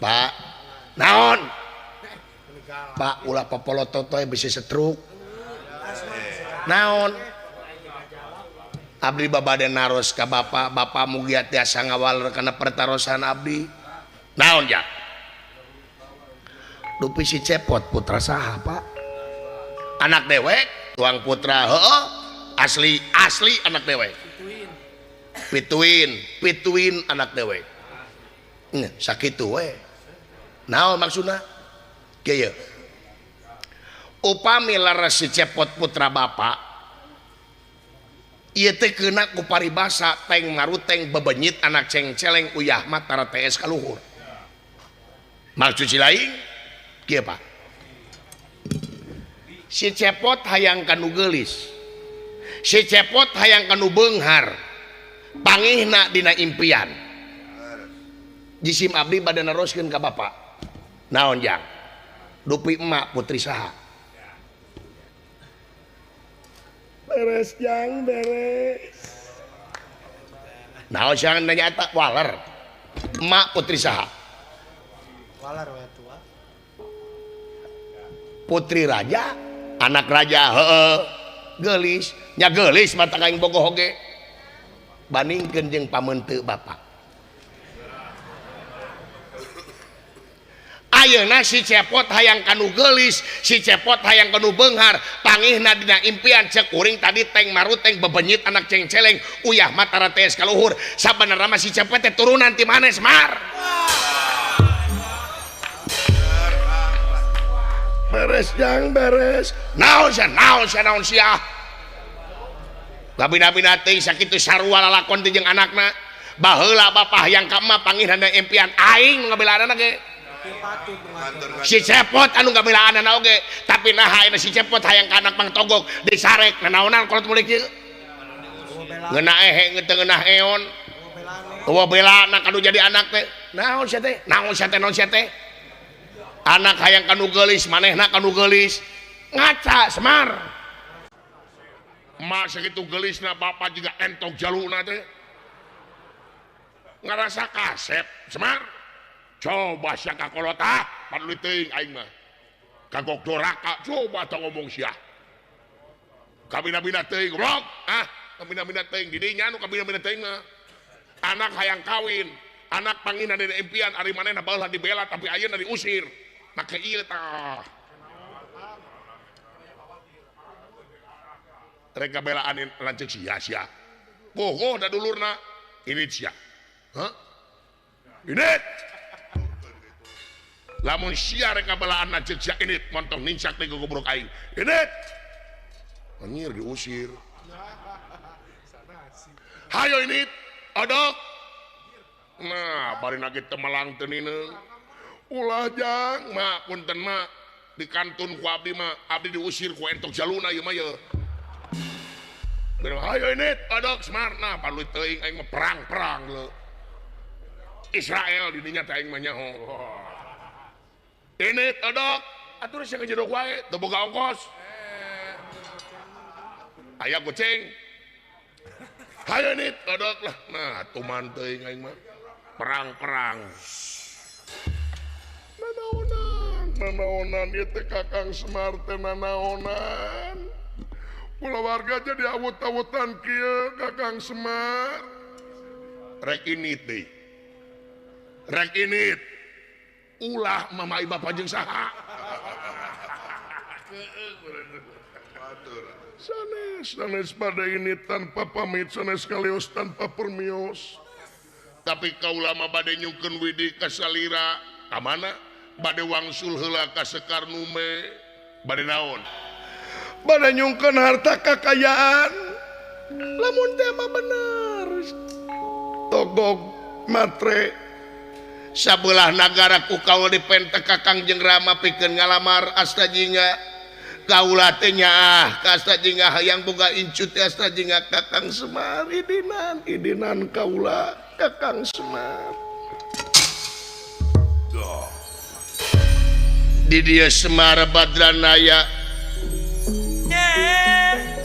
Pak, naon? Pak, ulah popolotot we bisi setruk. Naon? Abdi babade naros ka bapak, bapak mugia tiasa ngawal kana pertarosan abdi. Naon ya? Dupi si Cepot putra saha, Pak? Anak dewek, tuang putra, heueuh. Asli, asli anak dewek. Pituin, pituin anak dewek. Sakitu we. Naon maksudna? Kieu. Upami leres si Cepot putra bapak, ieu teh keuna ku paribasa teng maruteng bebenyit anak cengceleng uyah mah tara TS ka luhur. Maksud si lain kieu Pak. Si Cepot hayang ka nu geulis. Si Cepot hayang ka nu beunghar. Pangihna dina impian. Jisim abdi bade naroskeun ka bapak. Naon jang? Dupi emak putri saha? Beres jang beres. Naon jang nanya eta waler. Emak putri saha? Waler we tua. Putri raja, anak raja heeh. Geulis, nya geulis mata aing bogoh oge. Bandingkeun jeung pameuteu bapak. Ayeuna si Cepot hayang kanu geulis, si Cepot hayang kanu beunghar, pangihna dina impian cek kuring tadi teng maruteng bebenyit anak cengceleng, uyah matara tees kaluhur. Sabenerna mah si Cepot teh turunan ti maneh Semar. Beres jang beres. Naon sia, naon sia, naon sia. Gabina-bina teh sakitu sarua lalakon teh jeung anakna. Baheula bapa hayang ka emak pangihna dina impian aing nu ngabelaanana ge. Si Cepot anu ngabelaan oge, tapi nah ayeuna si Cepot hayang ka anak Mang Togok disarek nanaonan kolot mulik ieu. Ngeunah ehe teu ngeunah eon. Eueuh belana kanu jadi anak teh. Naon sia teh? Naon sia teh? Naon sia teh? Anak hayang kanu geulis, manehna kanu geulis. Ngaca Semar. Emak sakitu geulisna bapa juga entok jaluna teh. Ngarasa kasep Semar. Coba sia ka kolot ah, paduli teuing aing mah. Kagok doraka, coba tong ngomong sia. Kabina-bina teuing goblok, ah, kabina-bina teuing di dinya nu kabina-bina teuing mah. Anak hayang kawin, anak pangina dina impian ari manehna baheula dibela tapi ayeuna diusir. Make ieu tah. Rek ngabelaan lanceuk sia sia. Bogoh da dulurna, ini sia. Hah? Ini lamun sia rek ngabelaan lanceuk sia ini montong nincak teh gogobrok aing. Ini anjir diusir. Hayo ini odok. Nah, bari nage teu melang teu nineung. Ulah jang, mak punten mak di kantun ku abdi mah, abdi diusir ku entok jaluna ieu mah ye. Hayo ini odok Semar. Nah, paduli teuing aing mah perang-perang leu. Israel di dinya teh aing mah nyaho. Ini odok, atuh sia ngejedok wae, teu boga ongkos. Aya kucing. Hayo ini odok lah. Nah, tuman teuing aing mah. Perang-perang. Nanaonan, nanaonan ieu teh Kakang Semar teh nanaonan. Kulawarga jadi awut-awutan kieu Kakang Semar. Rek init deui. Rek init. Ulah mama iba jeung saha. Sanes, sanes pada ini tanpa pamit, sanes kalios tanpa permios. Tapi kaula mah bade nyungkeun widi ka salira, ka mana? Bade wangsul heula ka Sekar Nume. Bade naon? Bade nyungkeun harta kakayaan. Lamun teh mah bener. Togok matre. Sabelah nagara ku kaula dipentek Kakang jeung Rama pikeun ngalamar Astajingga. Kaula teh nyaah ka Astajingga hayang boga incut teh Astajingga Kakang Semar idinan idinan kaula Kakang Semar. Di dieu Semar Badranaya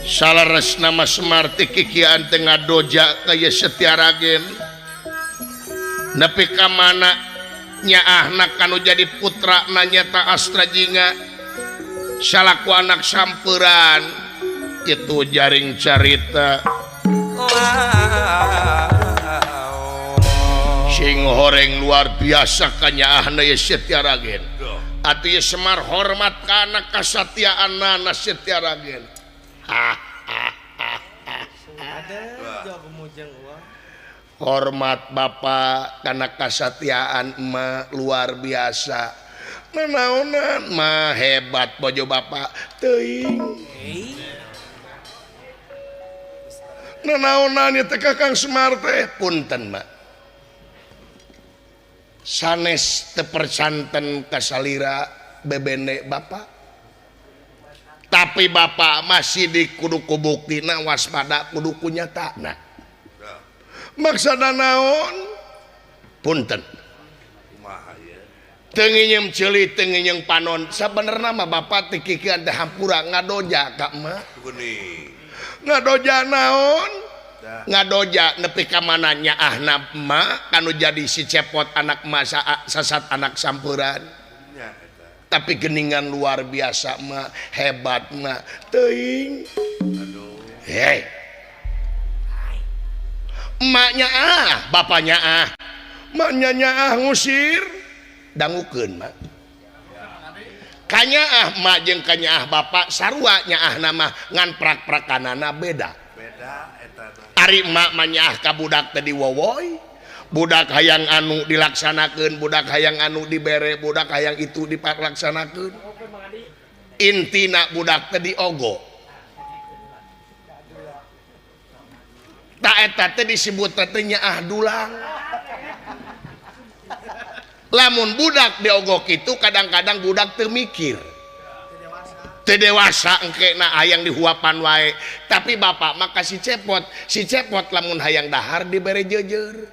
salares nama Semar teh kikian teh ngadoja ka ieu Setiaragen. Nepi ka mana nyaahna kanu jadi putra nanyata Astrajinga salaku anak samperan itu jaring carita sing horeng luar biasa kanyaahna ye Setiaragen. Atuh ye Semar hormat ka anak kasatiaanana Setiaragen. Ha ha ha ha. Hormat bapak karena kasatiaan emak luar biasa. Nanaonan mah hebat bojo bapak teuing. Nanaonan ieu teh Kakang Semar teh punten mak. Sanes teu percanten ka salira bebene bapak. Tapi bapak masih di kudu kubuktina waspada kudu kunyatana. Maksana naon? Punten. Teu nginyeum ceuli teu nginyeum panon sabenerna mah bapak teh kikian teh hampura ngadoja ka emak. Ngadoja naon? Ngadoja nepi ka mana nyaahna emak kanu jadi si cepot anak emak sasat anak sampuran. Tapi geningan luar biasa emak, hebat emak. Teuing. Hei. Emaknya ah, bapaknya ah. Emaknya nyaah ngusir. Dangukeun mak. Kanyaah mak jeung kanyaah bapak sarua nyaah nama ngan prak-prakanana beda. Beda eta. Ari emak mah nyaah ka budak teh diwowoy. Budak hayang anu dilaksanakeun, budak hayang anu dibere, budak hayang itu dilaksanakeun. Intina budak teh diogo. Ta eta teh disebut teh nyaah dulang. Lamun budak diogok itu kadang-kadang budak teu mikir. Teu dewasa engkena hayang dihuapan wae. Tapi bapak mah kasih cepot, si cepot lamun hayang dahar dibere jeujeur.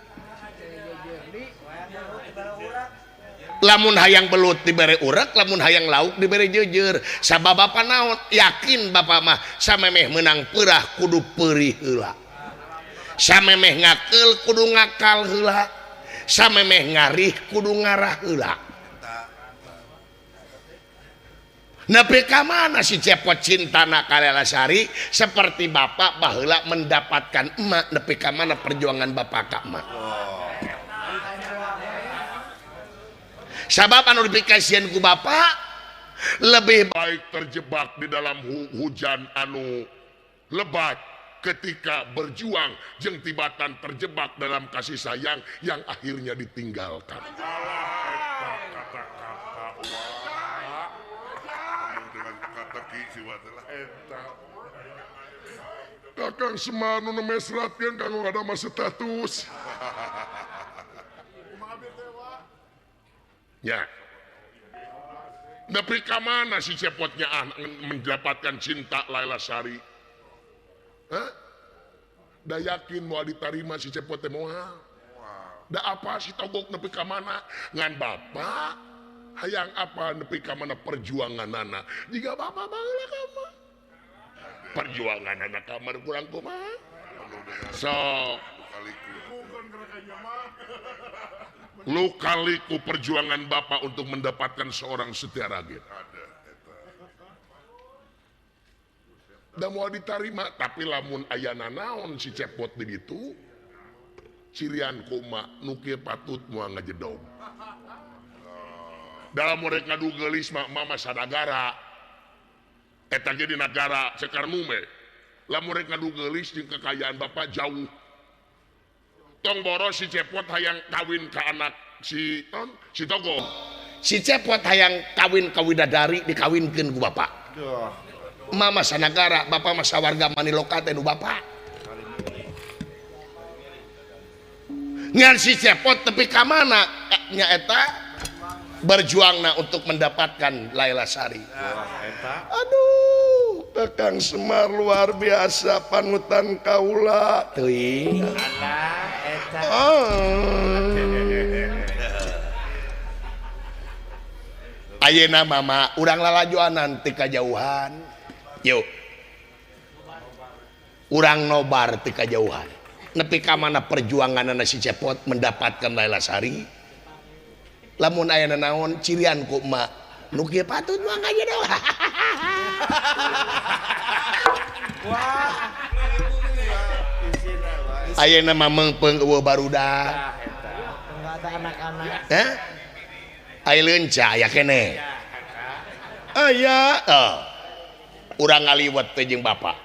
Lamun hayang belut dibere urek, lamun hayang lauk dibere jeujeur. Sabab bapak naon? Yakin bapak mah samemeh meunang peurah kudu peurih heula. Samemeh ngakeul kudu ngakal heula. Samemeh ngarih kudu ngarah heula. Nepi ka mana si cepot cintana ka Laila Sari seperti bapak baheula mendapatkan emak, nepi ka mana perjuangan bapak ka emak. Sabab anu dipikasieun ku bapak lebih baik terjebak di dalam hujan anu lebat ketika berjuang jeung tibatan terjebak dalam kasih sayang yang akhirnya ditinggalkan. Kakang Semar nu mesratkeun kanggo ngadamel status. Ya. Nepi ka mana si cepotnya mendapatkan cinta Laila Sari? Hah? Da yakin mau diterima si cepot teh moal. Da apa si togok nepi ka mana? Ngan bapak hayang apa nepi ka mana perjuanganana? Jika bapak baheula ka mah. Perjuanganana kamar kurang kumaha? Sok. Lukaliku perjuangan bapak untuk mendapatkan seorang Setia Ragen. Da moal diterima, tapi lamun ayana naon si cepot di ditu cirian kuma nu kieu patut moal ngajedog. Dalam mereka ngadu geulis mah mama sanagara. Eta ge di nagara Sekar Mume. Lamun rek ngadu geulis jeung kekayaan bapak jauh. Tong boros si cepot hayang kawin ka anak si si Togo. Si cepot hayang kawin ka widadari dikawinkeun ku bapak. Mama sanagara, bapak mah sawarga maniloka teh nu bapak. Ngan si cepot tepi ka mana nya eta berjuangna untuk mendapatkan Laila Sari. Aduh, Kakang Semar luar biasa panutan kaula teuing. Ayeuna mama urang lalajoanan teu kajauhan. Yuk, urang nobar teu kajauhan. Nepi ka mana perjuanganana si cepot mendapatkan Laila Sari. Lamun aya naon cirian ku emak nu kieu patut mah ngajedog. Wah. Ayeuna mah meungpeung eueuh barudak. Enggak ada anak-anak. Hah? Aya leunca aya keneh. Aya. Oh. Urang ngaliwet teh jeung bapak.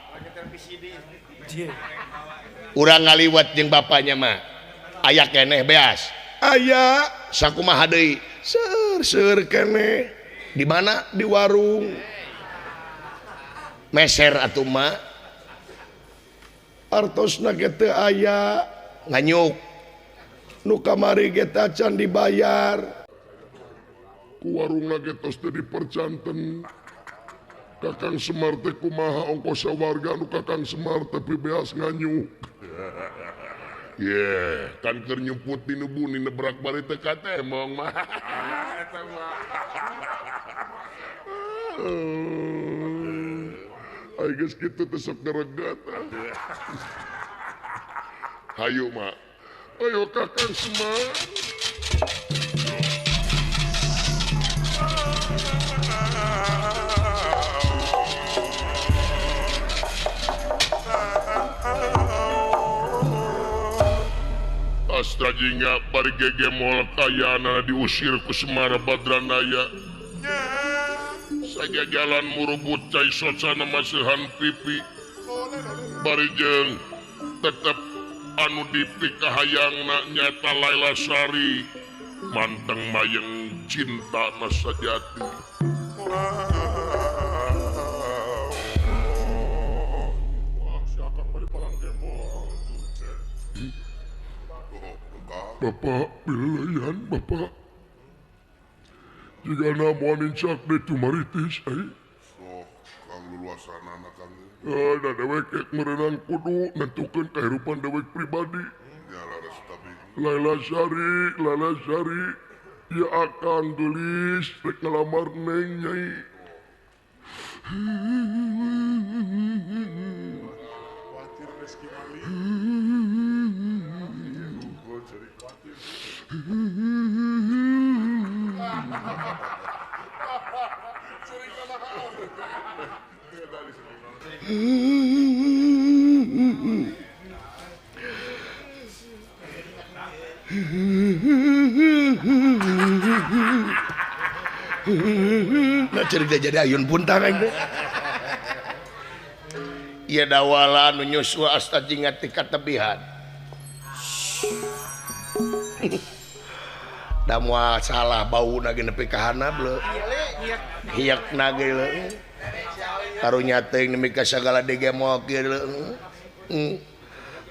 Urang ngaliwet jeung bapaknya mah. Aya keneh beas. Aya sakumaha deui? Seur-seur keneh. Di mana? Di warung. Meser atuh mah. Artosna ge teu aya, nganyuk. Nu kamari ge teh acan dibayar. Ku warungna ge tos teu dipercanten. Kakang Semar teh kumaha ongkos sawarga nu Kakang Semar tapi beas nganyuk. Yeah, kan keur nyumput di nu buni nebrak bari teh katemong mah. eta mah. Aing geus kitu teh sok ngeregat. Hayu mak. Ayo Kakang Semar. Astra jingga bari gegemol kayana diusir ku Semar Badranaya. Saja jalan murubut cai socana masihan pipi. Bari jeung tetep anu dipikahayangna nyata Laila Sari manteng mayeng cinta sejati. Bapak pilihan bapak jika namun nincak de tumaritis ai. Oh, kang luluasanana kang. Da dewek merenang kudu nentukeun kehidupan dewek pribadi. Ya laras tapi. Laila Sari, Laila Sari, ya akang geulis rek ngalamar neng nyai. Khawatir rezeki mali. Nah cerita jadi ayun puntang aing teh. Ieu dawala nu nyusul asta jingga ti katebihan. Da moal salah bauna ge nepi ka handap leuh. Hiekna ge leuh. Karunya teuing nepi ka sagala digemol kieu leuh.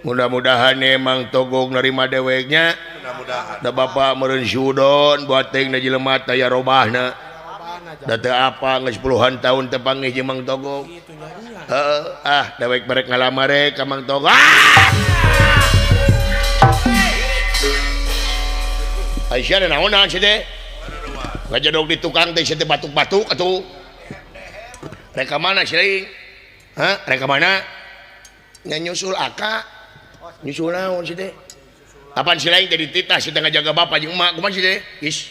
Mudah-mudahan emang Togog nerima deweknya. Mudah-mudahan. Da bapak meureun sudon buat teuing da jelema teh aya robahna. Da teu apa geus puluhan tahun teu panggih jeung Mang Togog. Heeh, ah dewek barek ngalamar ka Mang Togog. Aisyah naonan sih teh? Ngajedog di tukang teh teh batuk-batuk atuh. Rek ka mana sih? Hah? Rek ka mana? Nya nyusul aka. Nyusul naon sih teh? Apaan si lain teh dititah si teh ngajaga bapak jeung emak kumaha sih teh? Is.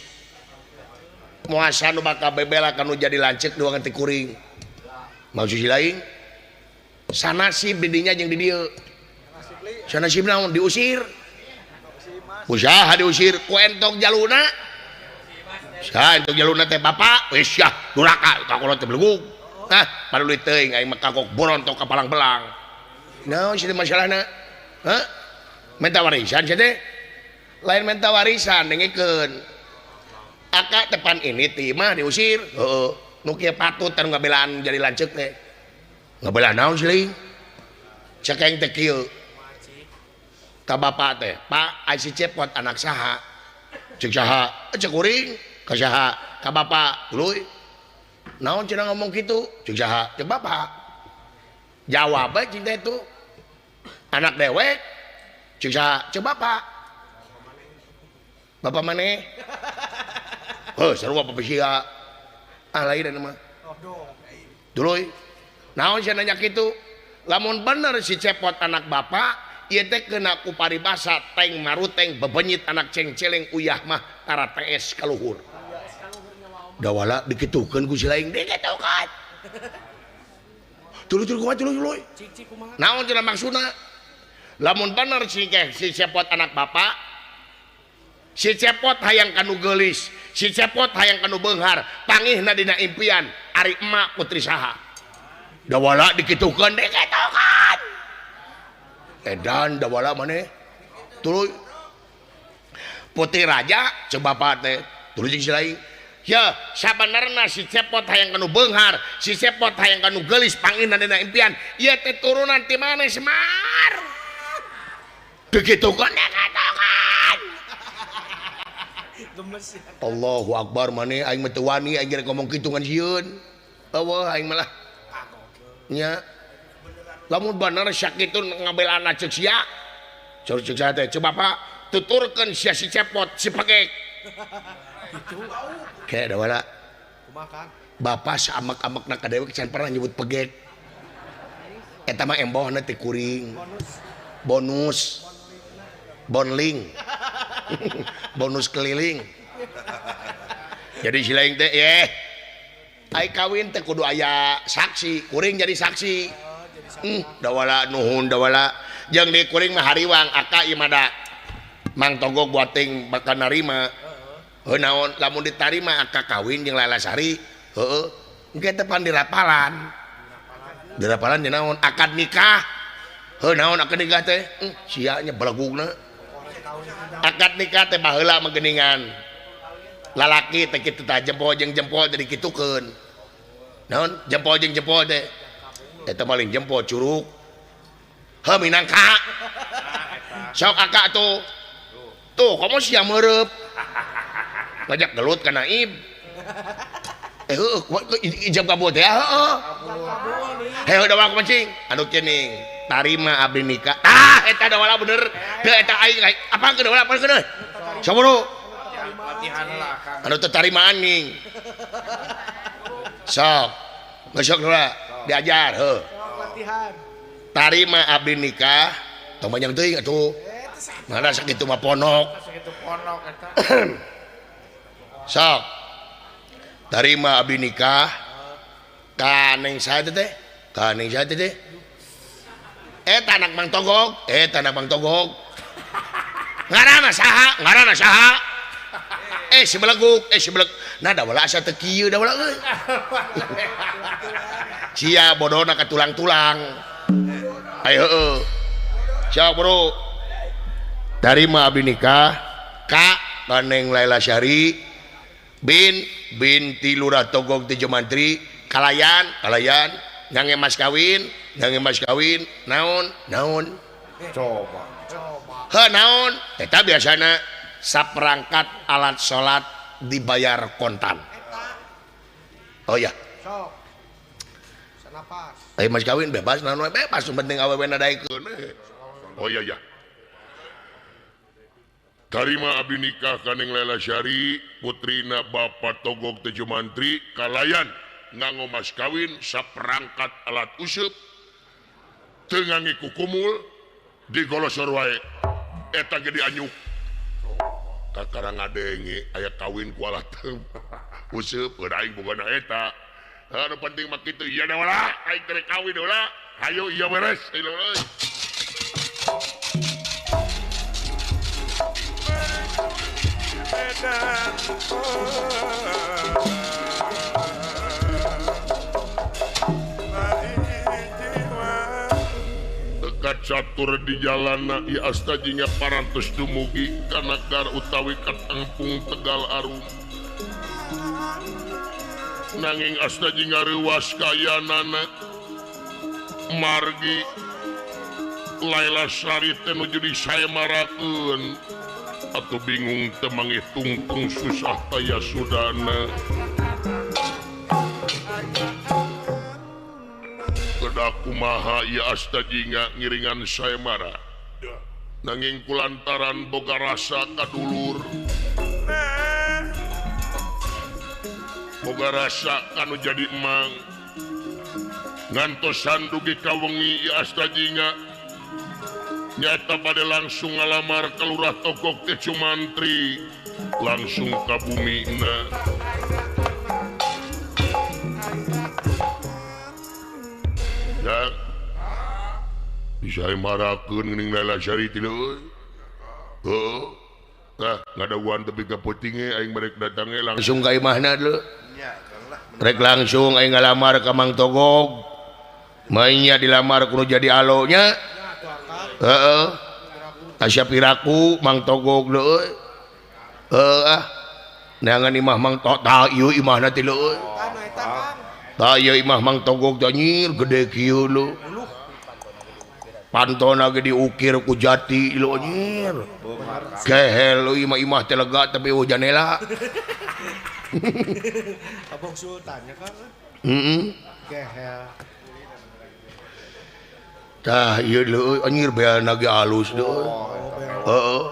Muasa nu bakal bebela kanu jadi lanceuk doang teh kuring. Maksud si lain sanasib di dinya jeung di dieu. Sanasib naon diusir. Usaha diusir ku entok jaluna. Saha entok jaluna teh bapak? Wis yah duraka kakolot teh belegug. Nah, paduli teuing aing mah kagok borontok ka palang belang. Naon sih masalahna? Hah? Minta warisan sih teh? Lain minta warisan dengekeun. Aka tepan ini ti mah diusir. Heeh. Nu kieu patut anu ngabelaan jadi lanceuk teh. Ngabelaan naon sih leuing? Cek aing teh kieu. Ka bapak teh, Pak, ai si Cepot anak saha? Cek saha? Cek kuring. Ka saha? Ka bapak. Tuluy. Naon cenah ngomong kitu? Cek saha? Cek bapak. Jawab bae cinta itu. Anak dewek. Cek saha? Cek bapak. Bapak maneh? Heuh, sarua bapak sia. Ah lain mah. Tuluy. Naon cenah nanya kitu? Lamun bener si Cepot anak bapak, ieu teh kena ku paribasa teng maruteng bebenyit anak cengceleng uyah mah tara TS kaluhur. Dawala dikitukeun ku si lain dikitukeun. Tuluy tuluy kumaha tuluy tuluy. Naon cenah maksudna? Lamun bener si Cepot anak bapak, si Cepot hayang kanu geulis, si Cepot hayang kanu beunghar, pangihna dina impian ari emak putri saha. Dawala dikitukeun dikitukeun. Edan dawala maneh tuluy putri raja cek bapak teh tuluy jeung si lain. Ya sabenerna si Cepot hayang kanu beunghar, si Cepot hayang kanu geulis pangihna dina impian, ieu teh turunan ti maneh Semar. Dikitukeun dikitukeun. Allahu akbar maneh aing mah teu wani aing ngomong kitu ngan sieun. Eueuh aing malah nya. Lamun bener sakitu ngabelaan cek sia. Cek sia teh cek bapak tuturkeun sia si Cepot si pekek. Kayak dawala. Bapak saamek-amekna ka dewek can pernah nyebut pegek. Eta mah embohna teh kuring. Bonus. Bonling. Bonus keliling. Jadi si lain teh ye. Ai kawin teh kudu aya saksi, kuring jadi saksi. Dawala nuhun dawala. Jeung di kuring mah hariwang aka ieu mah da. Mang Togog buating bakal narima. Heuh naon lamun ditarima aka kawin jeung Laila Sari. Heeh, engke teh pan dirapalan. Dirapalan jeung naon? Akad nikah. Heuh naon akad nikah teh? Sia nya belegugna. Akad nikah teh baheula mah geuningan. Lalaki teh kitu tah jempol jeung jempol jadi kitukeun. Naon? Jempol jeung jempol teh. Eta paling jempol curug. Heuh minangka. Sok akak tuh. Tuh komo sia meureub. Ngajak gelut ka Naib. Heuh ijab kabul teh heeh. Heuh dawala mancing anu cening tarima abdi nikah. Tah eta dawala bener. Teu eta aing apa ke dawala apa ke deui. Saburu. Latihan lah Kang. Anu teu tarimaan ning. Sok. Besok dawala diajar heuh. Latihan. Tarima abdi nikah tong panjang teuing atuh. Mana sakitu mah ponok. Sakitu ponok eta. Sok. Tarima abdi nikah ka neng saha teh? Ka neng saha teh? Eta anak Mang Togog, eta anak Mang Togog. Ngaranna saha? Ngaranna saha? Si beleguk, si beleg. Nah dawala asa teu kieu dawala euy. Sia bodona ka tulang-tulang. Ayo heueuh. Sok bro. Tarima abdi nikah ka neng Laila Sari bin binti Lurah Togog Tejo Mantri kalayan kalayan ngange mas kawin naon naon coba heuh naon eta biasana saperangkat alat salat dibayar kontan. Oh ya sok sanapas ai mas kawin bebas naon we bebas penting awewe na daekeun. Oh iya ya. Tarima abdi nikah ka Neng Laila Sari putrina Bapak Togog Tejo Mantri kalayan nganggo mas kawin saperangkat alat useup teu ngangge kukumul digolosor wae eta ge dianyuk kakara ngadenge aya kawin ku alat useup aing bogana eta anu penting mah kitu ieu dawala aing teh kawin dawala hayo ieu beres euy. Dekat catur di jalana ieu asta jingga parantos dumugi ka nagar utawi ka tangpung Tegal Arum. Nanging asta jingga reuwas kayanana margi Laila Sari teh nuju disaemarakeun. Atau bingung temangih tungtung susah taya sudana. Kedah kumaha ieu asta jingga ngiringan saemara. Nanging kulantaran boga rasa kadulur. Boga rasa kanu jadi emang. Ngantosan dugi ka wengi ieu asta jingga. Nyata pada langsung ngalamar ka Lurah Togog Tejo Mantri langsung ka bumina. Ya disaemarakeun geuning Laila Sari teh euy. Heuh. Tah ngadaguan tepi ka peutinge aing barek datang ge langsung ka imahna deuleu. Nya Kang lah. Rek langsung aing ngalamar ka Mang Togog. Mainnya dilamar kudu jadi alonya. Heeh. Asa piraku Mang Togog leuy. Heuh ah. Neangan imah Mang Togog tah ieu imahna teh leuy. Tah ieu imah Mang Togog teh nyir gede kieu leuy. Pantona ge diukir ku jati leuy nyir. Gehel leuy imah-imah teh lega tapi eueuh janela. Abang Sultan ya Kang. Heeh. Gehel. Tah ieu leuy anjir beana ge alus leuy. Heeh.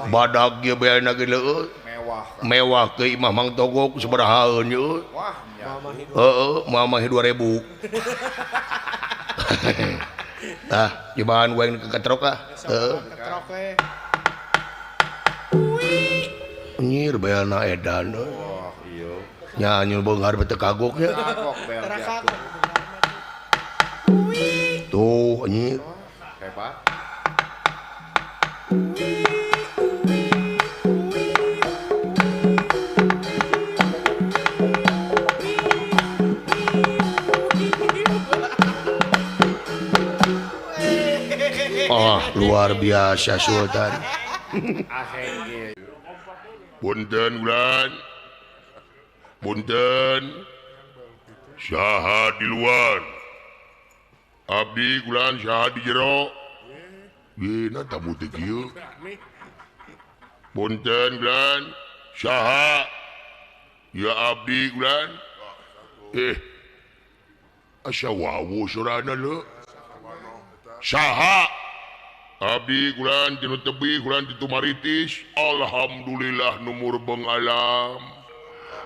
Badag ge beana ge leuy. Mewah. Mewah ke imah Mang Togok sabarahaeun yeuh. Wah, heeh, mama 2000. Tah, cobaan wae ke ketrok ah. Heeh. Ketrok we. Nyir belna edan. Wah, iya. Nya nyul beunghar teu kagok nya. Kagok bel Terakak. Tuh anjir. Hebat. Ah, luar biasa Sultan. Punten bulan. Punten. Saha di luar. Abdi bulan saha di jero. Yeuna tamu teh kieu. Punten bulan. Saha? Ya abdi bulan. Asa wawu sorana leu. Saha? Abdi kulan tinu tebi kulan titu maritis. Alhamdulillah numur bengalam.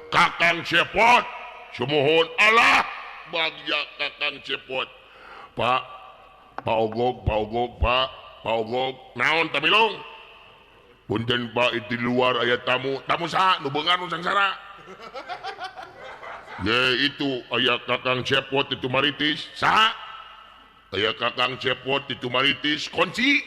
Kakang Cepot sumuhun Allah bagja Kakang Cepot. Pak, Pak Ogok, Pak Ogok, Pak, Pak Ogok. Naon tamilong? Punten Pak itu di luar aya tamu. Tamu saha? Nu beungar nu sangsara. Ye itu aya Kakang Cepot itu maritis. Saha? Aya Kakang Cepot itu maritis kunci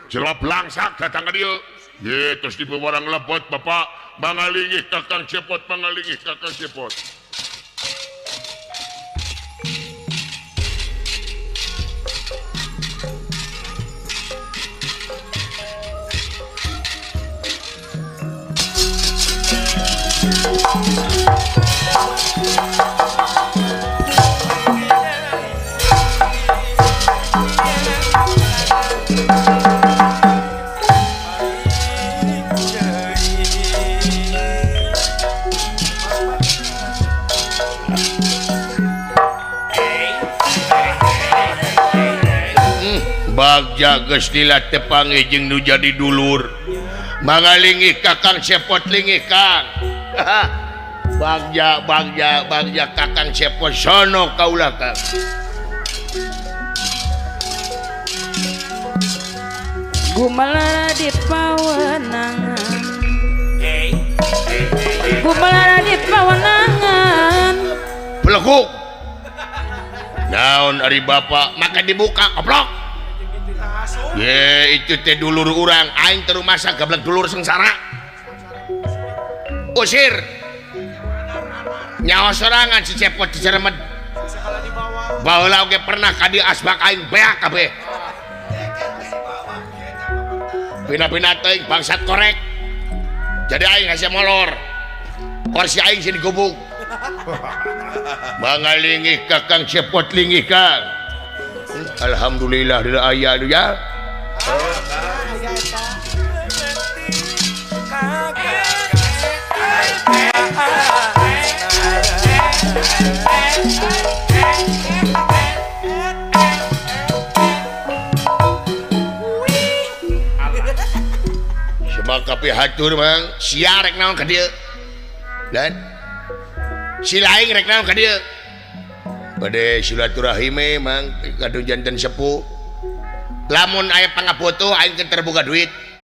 jelap langsak datang ka dieu. Ye terus di pewarang lebot bapak mangalingih Kakang Cepot, mangalingih Kakang Cepot. Bagja geus lila tepanggih jeung nu jadi dulur. Mangalingih Kakang Cepot lingih Kang. Bagja bagja bagja Kakang Cepot sono kaulah Kang. Gumelara di pawenangan. Gumelara di pawenangan. Beleguk. Naon ari bapak maka dibuka koplok. Ye itu teh dulur urang aing teu rumasa gablek dulur sengsara. Usir. Nyawa sorangan si Cepot diceremet. Baheula oge pernah ka dieu asbak aing beak kabeh. Pina-pina teuing bangsat korek. Jadi aing hese molor. Kursi aing sini gubuk. Mangalingih Kakang Cepot lingih Kang. Alhamdulillah dina aya ya. Sebab kapihatur mang sia rek naon ka dieu. Dan si laing rek naon ka dieu. Bade silaturahim mang kadu janten sepuh. Lamun aya pangabutuh aing teu terbuka duit.